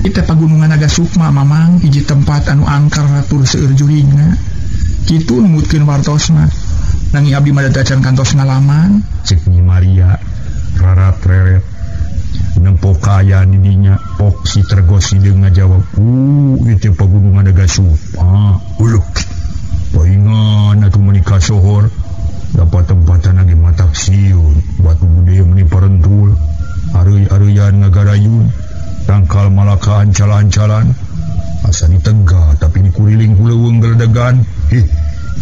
Ieu teh pagunungan Naga Sukma Mamang, hiji tempat anu angker tur seueur juringna. Kitu numutkeun wartosna. Nanging abdi mah acan kantos ngalaman. Ceuk Nyi Maria rarat reret. Nempo kaayaan didinya pok si Tergos hideung ngajawab, ieu teh pagunungan Naga Sukma. Uluh, paingan atuh meuni kasohor. Dapat tempatan lagi matak siun, batu gede meni parentul, areuy-areuyan ngagarayun, tangkal malaka ancalan-ancalan, asa ditegah tapi dikuriling ku leuweung geledegan. Ih,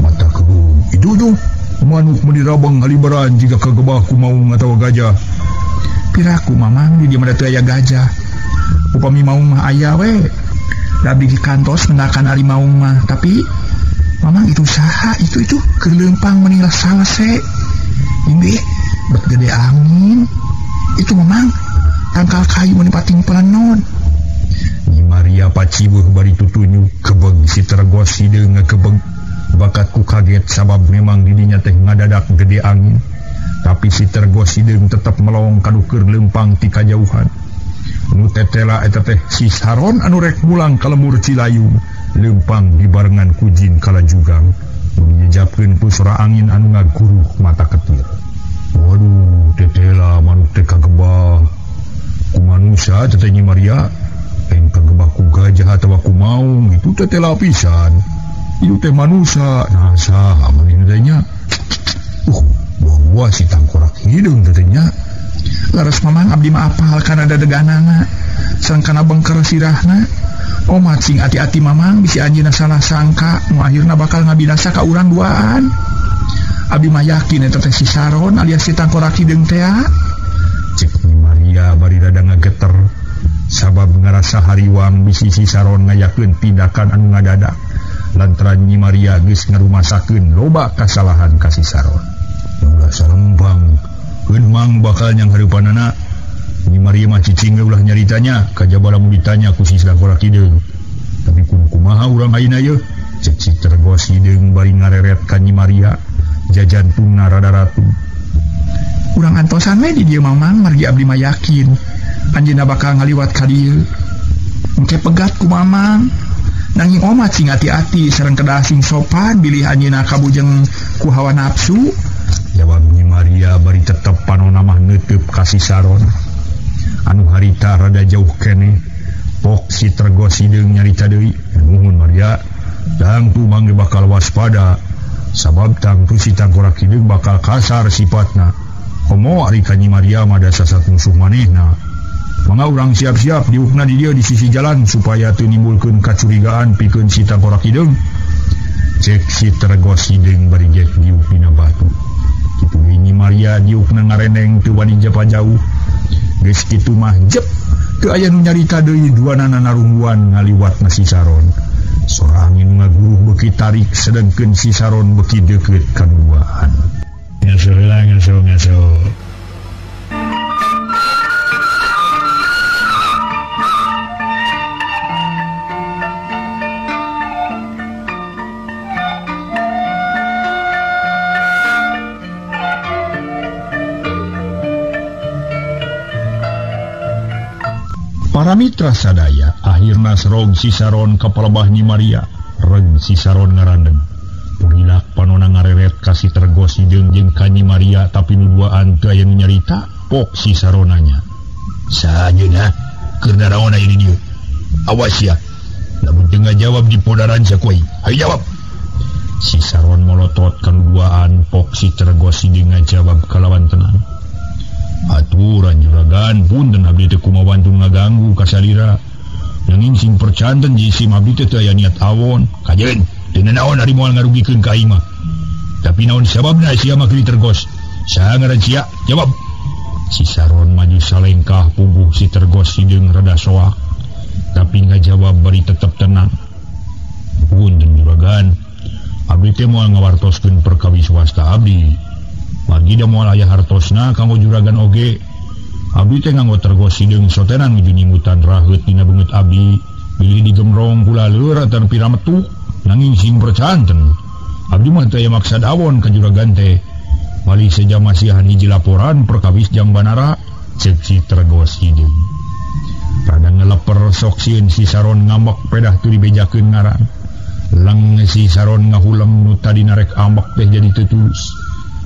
mata kebun itu tuh manuk meni rabang halibaran jika kagebah ku maung atawa gajah. Piraku Mamang di dieu mah teu aya gajah. Upami maung mah aya we. Da abdi di kantos mendakan ari maung mah, tapi Mamang itu saha itu keur leumpang meni salese. Ini bet gede angin. Itu Mamang tangkal kayu meni pating pelenon. Nyi Maria paciweuh bari tutunyu kebeg si Tergos hideung ngagebeg. Bakat ku kaget sabab memang didinya teh ngadadak gede angin. Tapi si Tergos hideung tetep melong kadukeun leumpang ti kajauhan. Nu tetela eta teh si Saron anu rek mulang ka lembur Cilayung. Leumpang dibarengan ku jin kalajugang. Nu dijapkeun ku sora angin anu ngaguruh mata ketir. Waduh, tetela manuk teh kagebah ku manusia teh Nyi Maria. Lain kagebah ku gajah atawa ku maung itu tetela pisan. Itu teh manusia. Nah, saha manehna teh nya? Buah si tangkorak hideung teh nya. Laras Mamang abdi mah apal kana dadeganana sareng kana bengker sirahna. Omat sing ati-ati Mamang bisi anjeunna salah sangka nu akhirna bakal ngabinasa ka urang duaan. Abi mah yakin eta teh si Saron alias si Tangkorak Hideung teh. Cek Nyi Maria bari rada ngageter sabab ngarasa hariwang bisi si Saron ngayakeun tindakan anu ngadadak lantaran Nyi Maria geus ngarumasakeun loba kasalahan ka si Saron. Ulah salempang keun mang bakal nyang hareupanana. Nyi Maria mah cicing ulah nyaritanya kajaba lamun ditanya ku si Tangkorak Hideung. Tapi kumaha urang ayeuna yeuh? Cek si Tergos Hideung bari ngareret ka Nyi Maria jajantungna rada ratu. Urang antosan we di dieu Mamang margi abdi mah yakin anjeunna bakal ngaliwat ka dieu. Engke pegat ku Mamang. Nanging omat sing ati-ati sareng kedah sing sopan bilih anjeunna kabujeng ku hawa nafsu. Jawab Nyi Maria bari tetep panona mah neuteub ka si Saron. Anu harita rada jauh keneh. Pok si Tergos Hideung nyarita deui. Nuhun Maria, tangtu mangge bakal waspada sabab tangtu si Tangkorak Hideung bakal kasar sifatna. Komo ari ka Nyi Maria mah da sasat musuh manehna. Mangga urang siap-siap diukna di dieu di sisi jalan supaya teu nimbulkeun kacurigaan pikeun si Tangkorak Hideung. Cek si Tergos Hideung bari gek diuk dina batu. Kitu we Nyi Maria diukna ngareneng teu wani japa jauh. Geus kitu mah jep teu aya nu nyarita deui duanana narungguan ngaliwatna si Saron. Sora angin ngaguruh beuki tarik sedengkeun si Saron beuki deukeut ka duaan. Ngaso heula ngaso ngaso. Para mitra sadaya, akhirna serog si Saron ka palebah Nyi Maria, reg si Saron ngarandeg. Purilak panona ngareret ka si Tergos Hideung jeung ka Nyi Maria tapi nu duaan teu aya nu nyarita, pok si Saron nanya. Saanjeunna keur naraon aya di dieu? Awas ya, lamun teu ngajawab dipodaran sia ku aing. Hayu jawab. Si Saron molotot ka nu duaan, pok si Tergos Hideung ngajawab kalawan tenang. Aturan juragan punten abdi teh kumaha wantun ngaganggu ka salira. Nanging sing percanten jisim abdi teh teu aya niat awon. Kajeun teu nanaon ari moal ngarugikeun ka aing mah. Tapi naon sababna sia mah kieu Tergos? Saha ngaran sia? Jawab. Si Saron maju salengkah puguh si Tergos Hideung rada soak. Tapi ngajawab bari tetep tenang. Punten juragan, abdi teh moal ngawartoskeun perkawis swasta abdi. Margi da moal aya hartosna kanggo juragan oge. Abdi teh nganggo Tergos Hideung sotenan nuju nyimutan raheut dina beungeut abdi. Bilih digemrong kula leur atawa pirametu nanging sing percanten. Abdi mah teu aya maksad awon ka juragan teh. Malih seja masihan hiji laporan perkawis jang banara ceuk si Tergos Hideung. Rada ngeleper sok sieun si Saron ngambek pedah teu dibejakeun ngaran. Leng si Saron ngahuleng nu tadi narek ambek teh jadi teu tulus.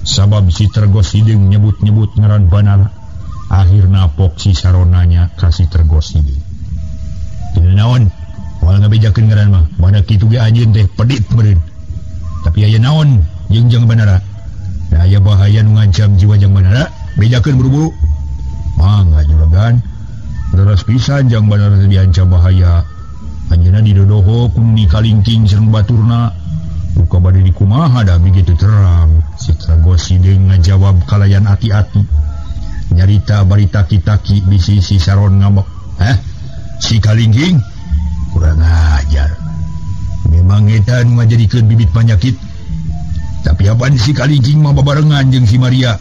Sabab si Tergos Hideung nyebut-nyebut ngaran banara. Akhirna pok si Saron nanya ka si Tergos Hideung. Teu naon? Moal ngabejakeun ngaran mah. Mana kitu ge anjeun teh pedit meureun. Tapi aya naon jeung jang banara? Da aya bahaya nu ngancam jiwa jang banara, bejakeun buru-buru. Mangga juragan. Leres pisan jang banara teh diancam bahaya. Anjeunna didodoho ku nu kalingking sareng baturna. Duka bade dikumaha da begitu terang. Si Tergos Hideung ngajawab kalayan ati-ati. Nyarita bari taki-taki bisi si Saron ngambek. Hah? Si kalingking? Kurang ajar. Memang eta nu ngajadikeun bibit panyakit. Tapi apaan si kalingking mah babarengan jeung si Maria,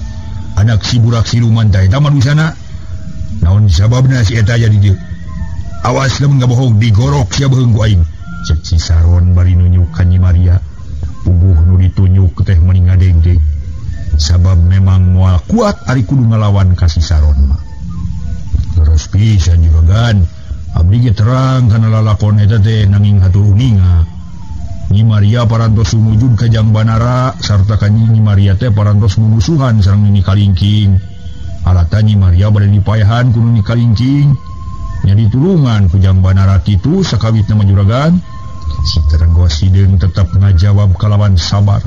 anak si burak siluman teh eta manusana. Naon sababna si eta jadi dieu? Awas lamun ngabohong digorok sia beuheung ku aing. Cek si Saron bari nunjuk ka Nyi Maria. Puguh nu ditunjuk teh meni ngadegdeg. Sabab memang moal kuat ari kudu ngalawan ka si Saron mah. Leres pisan juragan. Abdi ge terang kana lalakon eta teh nanging hatur uninga. Nyi Maria parantos sumujud ka Jang Banara sarta ka Nyi Maria teh parantos mumusuhan sareng Nyi Kalingking. Alatan Nyi Maria bade dipaehan ku Nyi Kalingking. Nya ditulungan ku Jang Banara kitu sakawitna mah juragan. Si Tergos Hideung tetep ngajawab kalawan sabar.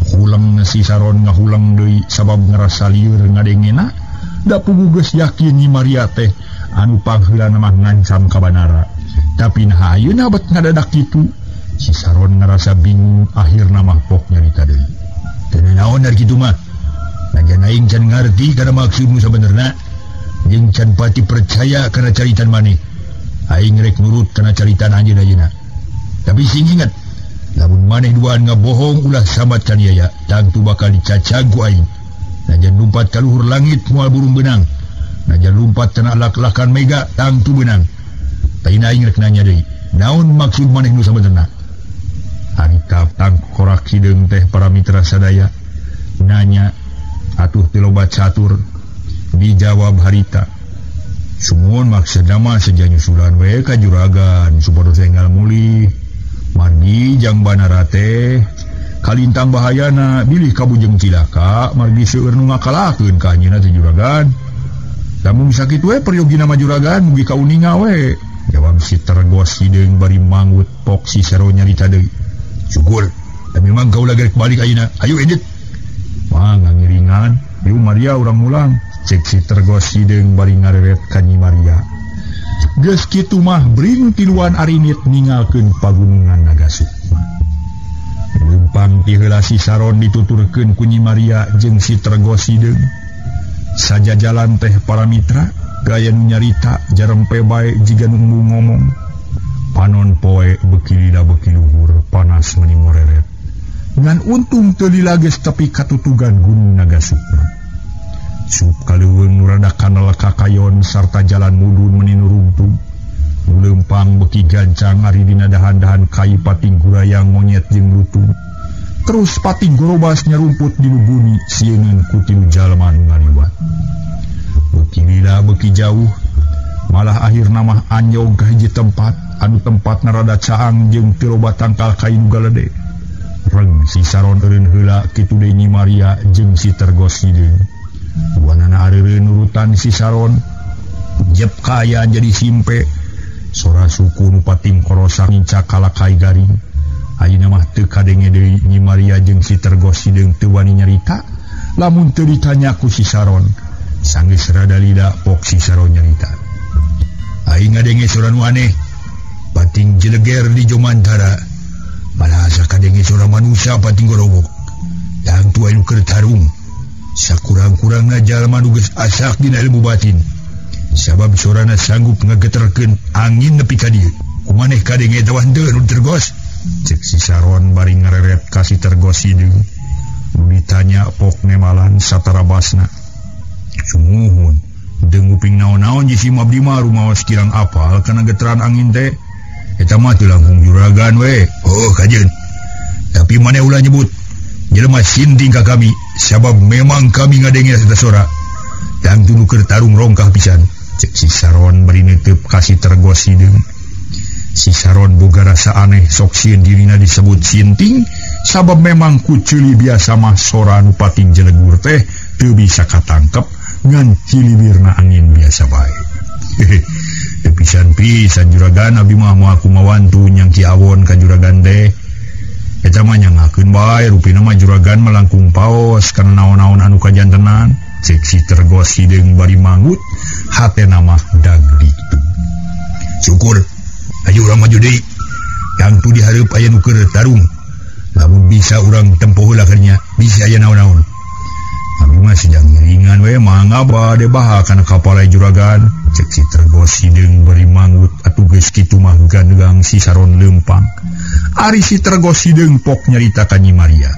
Huleng si Saron ngahuleng deui sabab ngarasa lieur ngadengena. Da puguh geus yakin Nyi Maria teh anu pangheulana mah ngancam ka Banara. Tapi naha ayeuna bet ngadadak kitu. Si Saron ngarasa bingung akhirna mah pok nyarita deui. Teu naon ari kitu mah. Najan aing can ngarti kana maksudmu sabenerna. Jeung can pati percaya kana caritan maneh. Aing rek nurut kana caritan anjeun ayeuna. Tapi sing ingat, lamun maneh duaan ngabohong ulah sambat kaniaya, tangtu bakal dicacag ku aing. Najan lumpat ka luhur langit moal burung beunang. Najan lumpat kana lak-lakan mega tangtu beunang. Taina aing rek nanya deui, naon maksud maneh nu sabenerna? Harita tangkorak hideung teh para mitra sadaya nanya atuh teu loba catur dijawab harita. Sumuhun maksudna mah seja nyusulan we ka juragan supados enggal mulih. Margi jang banara teh kalintang bahayana bilih kabujeng cilaka margi seueur nu ngakalakeun ka anjeunna teh juragan. Lamun sakitu we peryogina mah juragan mugi kauninga we. Jawab si Tergos hideung bari manggut pok si Saro nyarita deui. Syukur, tapi memang kau lagi balik ayeuna. Ayo edit. Mah ngiringan, yuk Maria urang mulang. Cek si Tergos hideung bari ngareret ka Nyi Maria. Geus kitu mah bring tiluan arinit ninggalkeun pagunungan Nagasukma. Leumpang ti heula si Saron dituturkeun ku Nyi Maria jeung si Tergos hideung. Sajajalan teh para mitra gaya nu nyarita jarempe bae jiga nu ngomong. Panon poe beuki lila beuki luhur panas meuni moreret. Ngan untung teu lila geus tepi katutugan Gunung Nagasukma. Sup kaleuweung nu rada kanal kakayon sarta jalan mudun meuni nu rungtug. Nu leumpang beuki gancang ari dina dahan-dahan kai pating gurayang monyet jeung lutung. Terus pating gorobas nyarumput di bumi sieuneun ku tilu jalma nu ngaliwat. Beuki lila beuki jauh malah akhirna mah anjog ka hiji tempat anu tempatna rada caang jeung teu loba tangkal kai nu galede. Reng si Saron eureun heula kitu deui Nyi Maria jeung si Tergos hideung. Duanana areureun nurutan si Saron. Jep kaayaan jadi simpe. Sora suku nu pating korosak nincak kalakai garing. Ayeuna mah teu kadenge deui Nyi Maria jeung si Tergos hideung teu wani nyarita lamun teu ditanya ku si Saron. Sanggeus rada lila pok si Saron nyarita. Aing ngadenge sora nu aneh. Pating jeleger di Jomantara. Malah asa kadenge sora manusia pating gorobok. Tangtu anu keur tarung. Sakurang-kurangna jalma nu geus asak dina ilmu batin. Sabab sorana sanggup ngageterkeun angin nepi ka dieu. Kumaneh kadenge eta henteu nu Tergos? Cek si Saron bari ngareret ka si Tergos hideung. Nu ditanya pok nemalan satarabasna. Sumuhun deung nguping naon-naon jeung si abdi mah rumaos kirang apal kana geteran angin teh. Eta mah teu langkung juragan we. Oh kajeun. Tapi maneh ulah nyebut jelema sinting ka kami sabab memang kami ngadenge eta sora. Tangtu nu keur tarung rongkah pisan. Cek si Saron bari neuteub ka si Tergos hideung. Si Saron boga rasa aneh sok sieun dirina disebut sinting sabab memang ku ceuli biasa mah sora nu pating jelegur teh teu bisa katangkep ngan cilibirna angin biasa bae. Hehe. Pisan-pisan juragan abdi mah moal kumawantu nyang Ki Awon ka juragan teh. Eta mah nyangakeun bae rupina mah juragan mah langkung paos kana naon-naon anu kajantenan. Cek si Tergos hideung bari manggut hatena mah dag ditu. Syukur ayo urang maju deui. Tangtu di hareup aya nu keur tarung. Lamun bisa urang tempo heula nya, bisa aya naon-naon. Abi mah sejang ngiringan we mangga bade baha kana kapala juragan. Cek si Tergos hideung bari manggut atuh geus kitu mah gandeng si Saron leumpang. Ari si Tergos hideung pok nyarita ka Nyi Maria.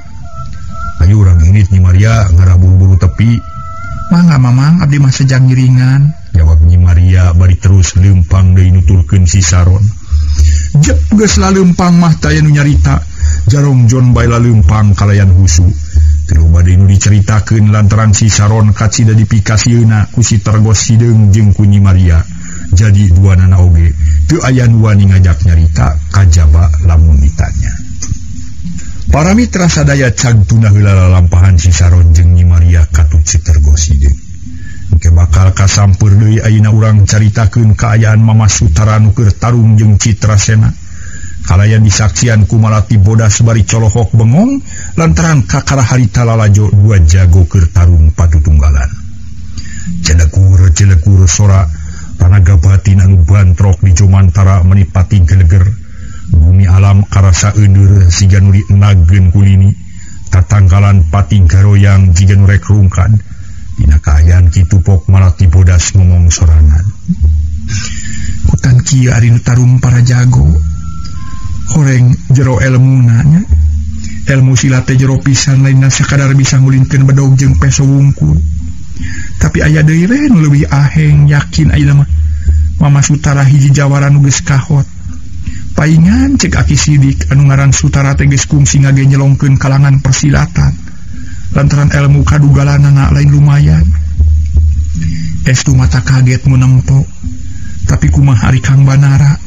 Ayo urang indit Nyi Maria ngarah buru-buru tepi. Mangga mamang abdi mah sejang ngiringan. Jawab Nyi Maria bari terus leumpang deui nuturkeun si Saron. Jep geus laleumpang mah taya nu nyarita. Jarong Jon bae laleumpang kalayan husu. Teu loba deui nu diceritakeun lantaran si Saron kacida dipikasieuna ku si Tergos hideung jeung ku Nyi Maria. Jadi duanana oge teu aya nu wani ngajak nyarita kajaba lamun ditanya. Para mitra sadaya cag tuna heula lalampahan si Saron jeung Nyi Maria katut si Tergos hideung. Engke bakal kasampeur deui ayeuna urang caritakeun kaayaan Mama Sutara nu keur tarung jeung Citrasena. Kalayan disaksian ku Malati bodas bari colohok bengong lantaran kakara harita lalajo dua jago keur tarung patutunggalan. Celekur-celekur sora tanaga batin anu bantrok di Jomantara menipati geleger. Bumi alam karasa euneur siga nu dienageun kulini. Tatangkalan pating garoyang jiga nu rek rungkad. Dina kaayaan kitu Pok Malati Bodas ngomong sorangan. Kutan kieu ari nu tarung para jago. Horeng jero elmuna nya. Elmu silat teh jero pisan lainna sakadar bisa ngulinkeun bedog jeung peso wungkul. Tapi aya deui we nu leuwih aheng yakin ayeuna mah. Mama Sutara hiji jawara nu geus kahot. Paingan cek Aki Sidik anu ngaran Sutara teh geus kungsi ngagenyelongkeun kalangan persilatan. Lantaran ilmu kadugalanana lain lumayan. Estu mata kaget nu nempo. Tapi kumaha ari Kang Banara?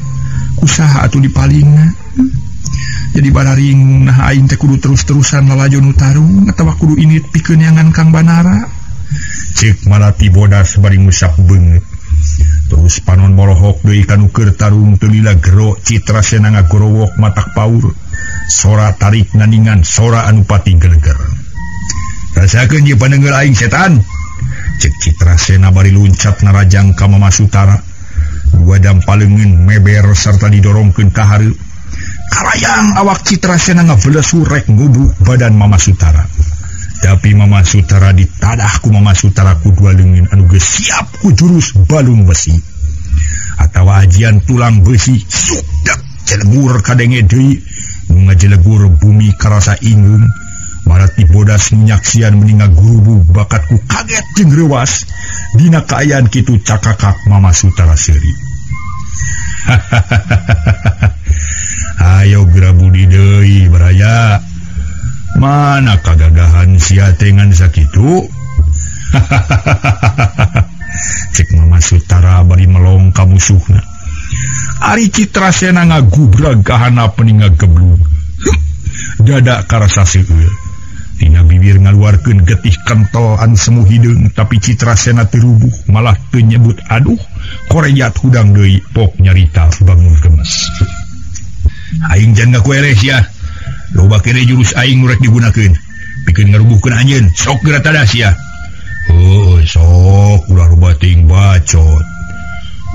Kusaha atuh dipalingna? Jadi bararingung nah aing teh kudu terus-terusan lalajo nu tarung atawa kudu init pikeun neangan Kang Banara? Cek Malati Bodas bari ngusap beungeut. Terus panon molohok deui ka nu keur tarung teu lila gero Citra Sena ngagorowok matak paur. Sora tarik naningan sora anu pating geleger. Rasakeun ieu panenggel aing setan. Cek Citra Sena bari luncat narajang ka Mama Sutara. Dua dampaleungeun meber sarta didorongkeun ka hareup. Kalayang awak Citra Sena ngabelesur rek ngubuk badan Mama Sutara. Tapi Mama Sutara ditadah ku Mama Sutara ku dua leungeun anu geus siap ku jurus balung besi. Atawa ajian tulang besi sukdak jelegur kadenge deui. Nu ngajelegur bumi karasa inggung. Malati Bodas nyaksian meni ngagurubug bakatku kaget jeung reuwas. Dina kaayaan kitu cakakak Mama Sutara seuri. Ayo geura budi deui baraya. Mana kagagahan sia teh ngan sakitu? Cek Mama Sutara bari melong ka musuhna. Ari Citra Sena ngagubrag ka handap meni ngageblug. Dada karasa seueur. Tina bibir ngaluarkeun getih kental anu semu hideung, tapi Citra Sena teu rubuh, malah teu nyebut aduh. Korejat hudang deui Pok nyarita bangun gemes. Aing jangan ngaku eleh sia. Loba kene jurus aing nu rek digunakeun. Pikeun ngarubuhkeun anjeun, sok geura tadah sia. Heuh, sok ulah loba teuing bacot.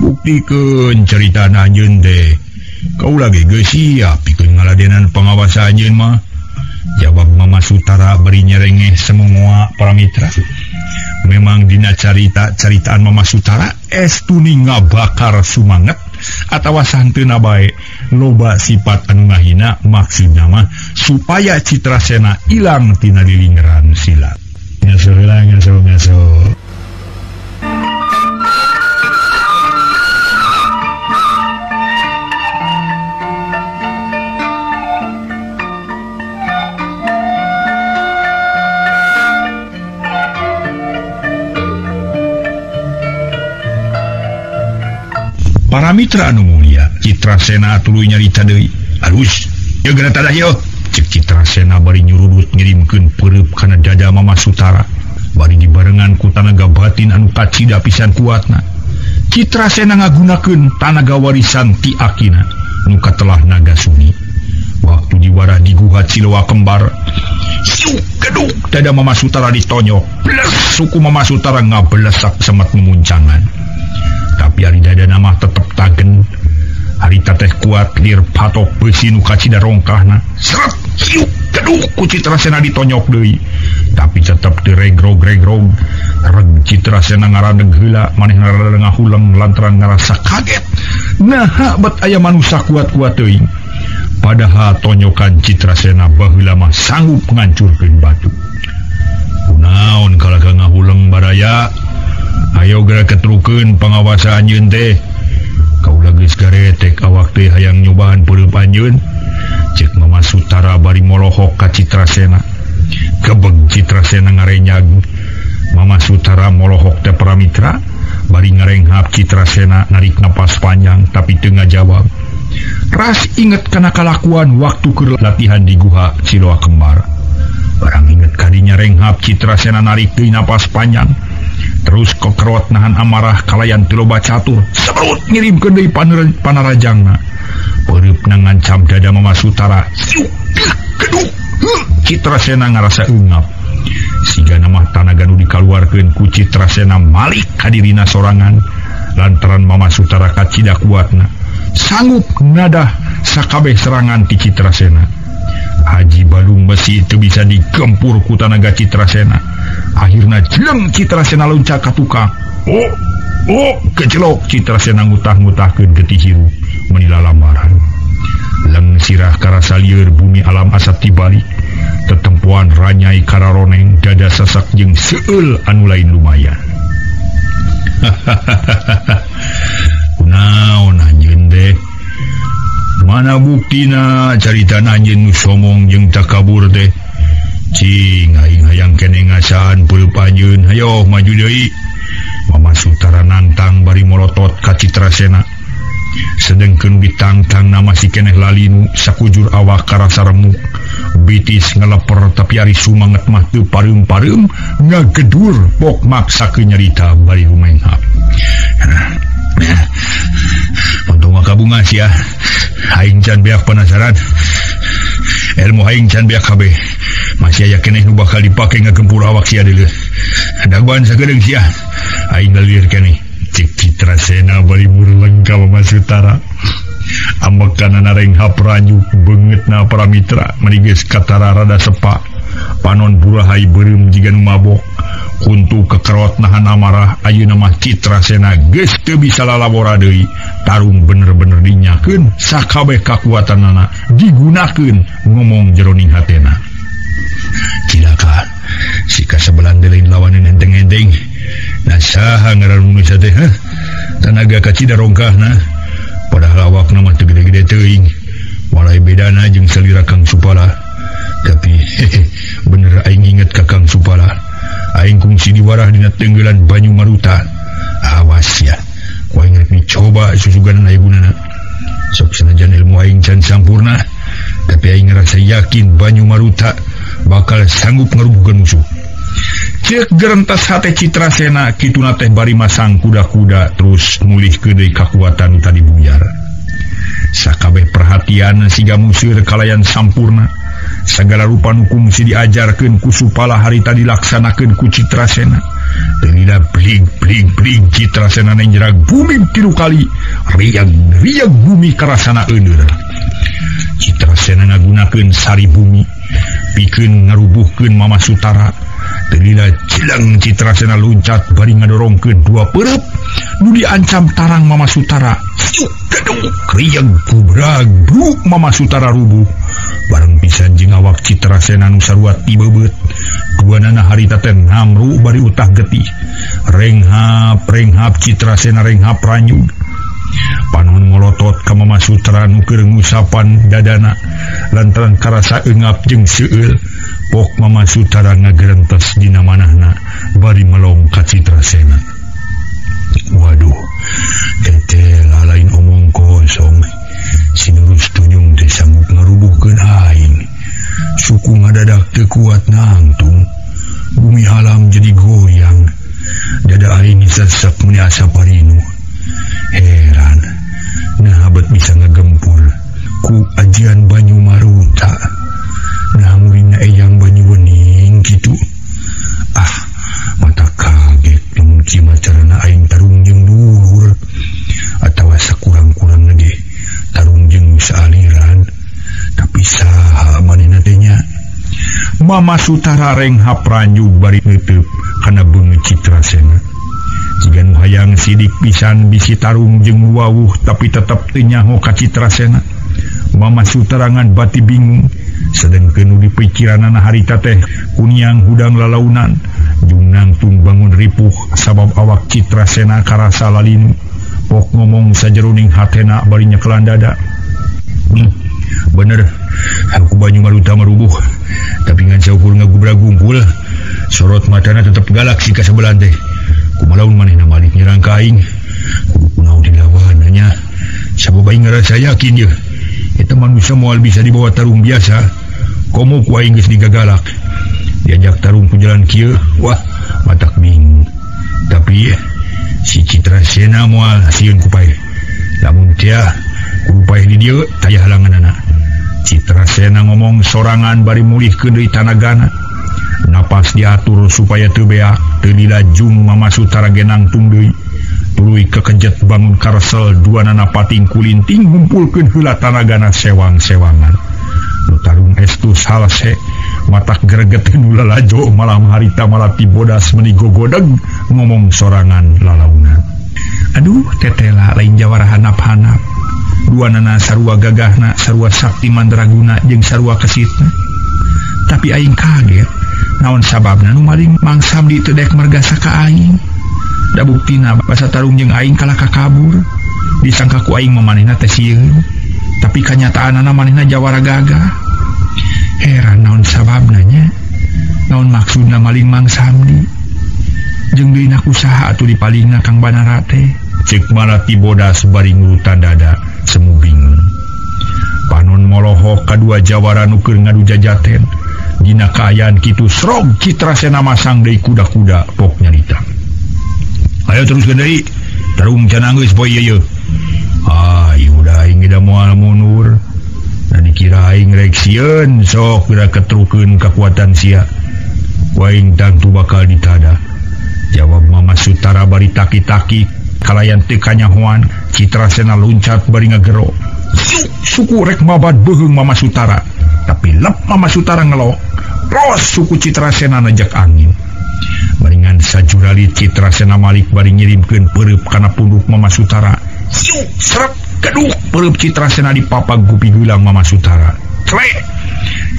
Buktikeun caritana anjeun teh. Kaula ge geus siap pikeun ngaladenan pangawasa anjeun mah. Jawab Mama Sutara bari nyerengeh semungoa para mitra. Memang dina carita-caritaan Mama Sutara estuni ngabakar sumanget atawa santeuna bae loba sifat anu ngahina, maksudna mah supaya Citra Sena ilang tina dilingeran silat. Ngaso heula, ngaso ngaso. Para mitra anu mulia, Citra Sena tuluy nyarita deui. Alus, yeuh geura tadah yeuh. Cek Citra Sena bari nyurudut ngirimkeun peureub kana dada Mama Sutara. Bari dibarengan ku tanaga batin anu kacida pisan kuatna. Citra Sena ngagunakeun tanaga warisan ti akina nu katelah naga suni. Waktu diwarah di guha Ciloa kembar, siuk geduk dada Mama Sutara ditonyok. Bles, suku Mama Sutara ngabelesak semet memuncangan. Tapi ari dada nama tetep tagen. Harita teh kuat lir patok besi nu kacida rongkahna. Seret hiuk geduk ku Citra Sena ditonyok deui. Tapi tetep diregrog-regrog. Reg Citra Sena ngaradeg heula, manehna rada ngahuleng lantaran ngarasa kaget. Naha bet aya manusa kuat-kuat teuing. Padahal tonyokan Citra Sena baheula mah sanggup ngancurkeun batu. Kunaon kalaga ngahuleng baraya? Ayo geura ketrukeun pangawasa anjeun teh. Kaula geus garetek awak teh hayang nyobaan peureum anjeun. Cek Mama Sutara bari molohok ka Citra Sena. Gebeg Citra Sena ngarenyag. Mama Sutara molohok teh para mitra bari ngarenghap Citra Sena narik napas panjang tapi teu ngajawab. Ras inget kana kalakuan waktu keur latihan di guha Ciloa kembar. Barang inget kadinya renghap Citra Sena narik deui napas panjang. Terus kokrot nahan amarah kalayan teu loba catur. Sebrut ngirimkeun deui panarajangna. Peureupna ngancam dada Mama Sutara. Siuk geduk. Citra Sena ngarasa eungap. Sigana mah tanaga nu dikaluarkeun ku Citra Sena malik ka dirina sorangan. Lantaran Mama Sutara kacida kuatna. Sanggup nadah sakabeh serangan ti Citra Sena. Haji Balung Besi itu bisa digempur ku tanaga Citrasena. Akhirna jeleng Citrasena loncat ka tukang. Oh, oh, kecelok Citrasena ngutah-ngutahkeun getih hirup menila lamaran. Leng sirah karasa lieur bumi alam asap tibalik. Tetempuan ranyai kararoneng dada sasak jeung seueul anu lain lumayan. Kunaon anjeun teh? Mana buktina carita anjeun nu somong jeung takabur teh? Cing aing hayang keneh ngasaan peup anjeun, hayo maju deui. Mama Sutara nantang bari molotot ka Citrasena. Sedengkeun ditangtang masih keneh lalinu sakujur awak karasa remuk. Bitis ngeleper tapi ari sumanget mah teu pareum-pareum ngagedur pok maksakeun nyarita bari rumenghap. Untung mah kabunga sia. Aing can beak penasaran. Ilmu aing can beak kabeh. Masih aya keneh nu bakal dipake ngagempur awak sia deuleu. Daguan sagedeung sia. Aing lalir keneh. Cek Citrasena bari murleng ka Mama Sutara. Ambekanana renghap ranjuk beungeutna para mitra meni geus katara rada sepa. Panon burahai beureum jiga nu mabok. Kuntu kekerot nahan amarah ayeuna mah Citrasena geus teu bisa lalabora deui. Tarung bener-bener dinyakeun sakabeh kakuatanana digunakeun ngomong jeroning hatena. Cilaka si kasebelan deui lawan enteng-enteng. Nah saha ngaran manusia teh heh? Tanaga kacida rongkahna padahal awakna mah teu gede-gede teuing. Walai bedana jeung salira Kang Supala. Tapi hehe, bener aing inget ka Kang Supala. Aing kungsi diwarah dina tenggelan Banyu Maruta. Awas ya, ku aing rek dicoba susuganan aya gunana. Sok sanajan ilmu aing can sampurna, tapi aing ngerasa yakin Banyu Maruta bakal sanggup ngarubuhkeun musuh. Cek gerentas hate Citrasena kituna teh bari masang kuda-kuda terus mulih deui kakuatan tadi buyar. Sakabeh perhatian siga museur kalayan sampurna. Sagala rupa nu kungsi diajarkeun ku Supala harita dilaksanakeun ku Citrasena. Teu bling bling bling Citrasena nyenjerag bumi 3 kali. Riang riang bumi karasana euneur. Citrasena ngagunakeun sari bumi pikeun ngarubuhkeun Mama Sutara. Telila jelang Citrasena loncat bari ngadorongkeun 2 peureub nu diancam tarang Mama Sutara. Gedung kriang gubrag bruk Mama Sutara rubuh. Bareng pisan jeung awak Citrasena nu sarua tibeubeut. Duanana harita teh ngamru bari utah getih. Renghap renghap Citrasena renghap ranyug. Panon molotot ka Mama Sutara nu keur ngusapan dadana lantaran karasa eungap jeung seueul. Pok Mama Sutara ngagerentes dina manahna bari melong ka Citrasena. Waduh, teh lain omong kosong. Sinurus tunyung teh sanggup ngarubuhkeun aing. Suku ngadadak teu kuat nangtung. Bumi alam jadi goyang. Dada aing sesek meni asa parinu. Heran, nah abet bisa ngegempur ku ajian Banyu Maruta. Nah murina eyang Banyu Wening kitu. Ah, mata kaget lamun kieu mah carana aing tarung jeung dulur atawa sakurang-kurangna ge tarung jeung saaliran. Tapi saha manehna teh nya? Mama Sutara renghap ranjug bari neuteub kana beungeut Citrasena. Jiga nu hayang sidik pisan bisi tarung jeung wawuh tapi tetep teu nyaho ka Citrasena. Mama Sutara ngan bati bingung. Sedengkeun nu dipikiranana harita teh kuniang hudang lalaunan. Jung nangtung bangun ripuh sabab awak Citrasena karasa lalinu. Pok ngomong sajeroning hatena bari nyekelan dada. Bener, aku Banyu Maruta merubuh. Tapi ngan saukur ngagubrag gungkul. Sorot matana tetep galak si kasebelan teh. Kumalaun manehna malik nyerang ka aing. Kudu kunaon dilawan nya. Sabab aing ngarasa yakin ye. Eta manusia moal bisa dibawa tarung biasa. Komo ku aing geus digagalak. Diajak tarung ku jalan kieu, wah, matak bingung. Tapi si Citrasena moal sieun ku paeh. Lamun tia kudu paeh di dieu taya halanganana. Citrasena ngomong sorangan bari mulihkeun deui tanagana. Napas diatur supaya teu beak, teu dilajung Mama Sutara ge nangtung deui. Tuluy kekejet bangun karesel duanana pating kulinting ngumpulkeun heula tanagana sewang-sewangan. Nu tarung pangpangestu salse matak greget nu lalajo malam harita Malati Bodas meni gogodeg ngomong sorangan lalaunan. Aduh tetela lain jawara hanap-hanap. Duanana sarua gagahna, sarua sakti mandraguna jeung sarua kesitna. Tapi aing kaget, naon sababna nu maling Mang Samdi teu daek mergasa ka aing. Da buktina basa tarung jeung aing kalah kakabur. Disangka ku aing mah manehna teh sieun. Tapi kanyataanana manehna jawara gagah. Heran naon sababna nya? Naon maksudna maling Mang Samdi? Jeung deui na kusaha atuh dipalingna Kang Banara teh? Ceuk Malati Bodas bari ngurutan dada semu bingung. Panon molohok kadua jawara nu keur ngadu jajaten. Dina kaayaan kitu srog Citrasena masang deui kuda-kuda pok nyarita. Ayo teruskeun deui. Tarung can anggeus poe ieu. Ayo da aing da moal mundur. Da dikira aing rek sieun sok geura ketrukeun kakuatan sia. Waing tangtu bakal ditada. Jawab Mama Sutara bari taki-taki kalayan teu kanyahoan. Citrasena luncat bari ngagero. Suku rek mabad beuheung Mama Sutara. Tapi lep Mama Sutara ngelok. Ros suku Citrasena najak angin. Baringan sajurali Citrasena malik bari ngirimkeun peureub kana punduk Mama Sutara. Siuk seret keduk peureub Citrasena dipapag ku pigulang Mama Sutara. Cle!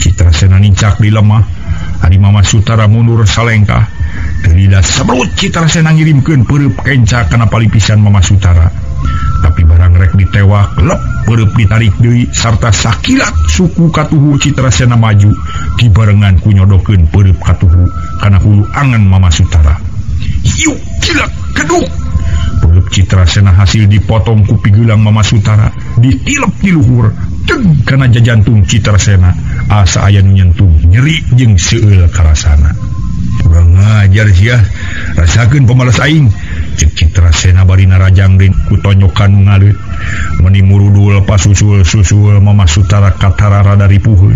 Citrasena nincak di lemah. Ari Mama Sutara mundur salengkah. Lila sebrut Citrasena ngirimkeun peureub kenca kana palipisan Mama Sutara. Tapi barang rek ditewak, lep peureub ditarik deui sarta sakilat suku katuhu Citrasena maju dibarengan ku nyodokeun peureub katuhu kana hulu angen Mama Sutara. Hiu kilak keduk. Peureub Citrasena hasil dipotong ku pigulang Mama Sutara, ditilep di luhur, deg kana jajantung Citrasena asa aya nu nyentuh nyeri jeung seueul karasana. Kurang ngajar sia, rasakeun pamalas aing. Ceuk Citrasena bari narajang deui ku tonyokan nu ngaleut. Meni murudul pasusul-susul Mama Sutara katara rada ripuheun.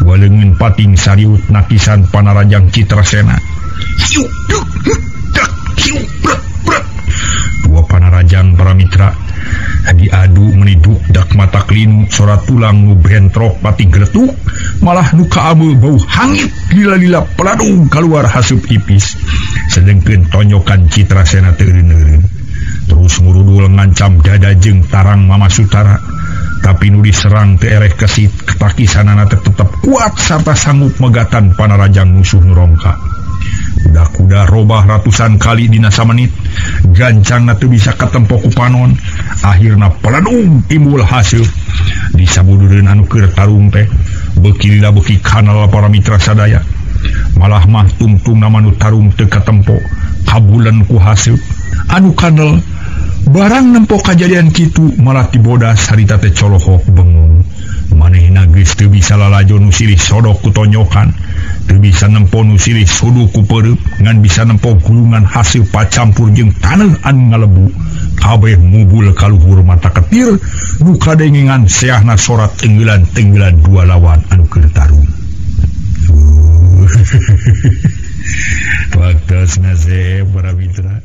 Dua leungeun pating sariut nakisan panarajang Citrasena. Hiu duk dak hiu brek brek. Dua panarajang para mitra diadu meni duk dak mata klinu sora tulang nu bentrok pating geletuk malah nu kaameu bau hangit lila-lila peladung keluar hasup ipis. Sedengkeun tonyokan Citrasena teu eureun-eureun. Terus ngurudul ngancam dada jeung tarang Mama Sutara. Tapi nu diserang teu ereh kesit, ketakisanana teh tetep kuat sarta sanggup megatan panarajang musuh nu rongka. Kuda-kuda robah ratusan kali dina samenit, gancangna teu bisa katempo ku panon, akhirna peladung timbul hasil. Disabudureun anu keur tarung teh, beuki lila beuki kanal para mitra sadaya. Malah mah tungtungna manu tarung teu katempo, kabulan ku hasil. Anu kanal barang nempo kajadian kitu Malati Bodas harita teh colohok bengung. Manehna geus teu bisa lalajo nu silih sodok ku tonyokan, teu bisa nempo nu silih sudu ku peureub, ngan bisa nempo gulungan hasil pacampur jeung taneuh anu ngalebu. Kabeh mubul kaluhur mata ketir, nu kadengengan seahna sorat tenggelan-tenggelan dua lawan anu keur tarung. Waktosna para mitra.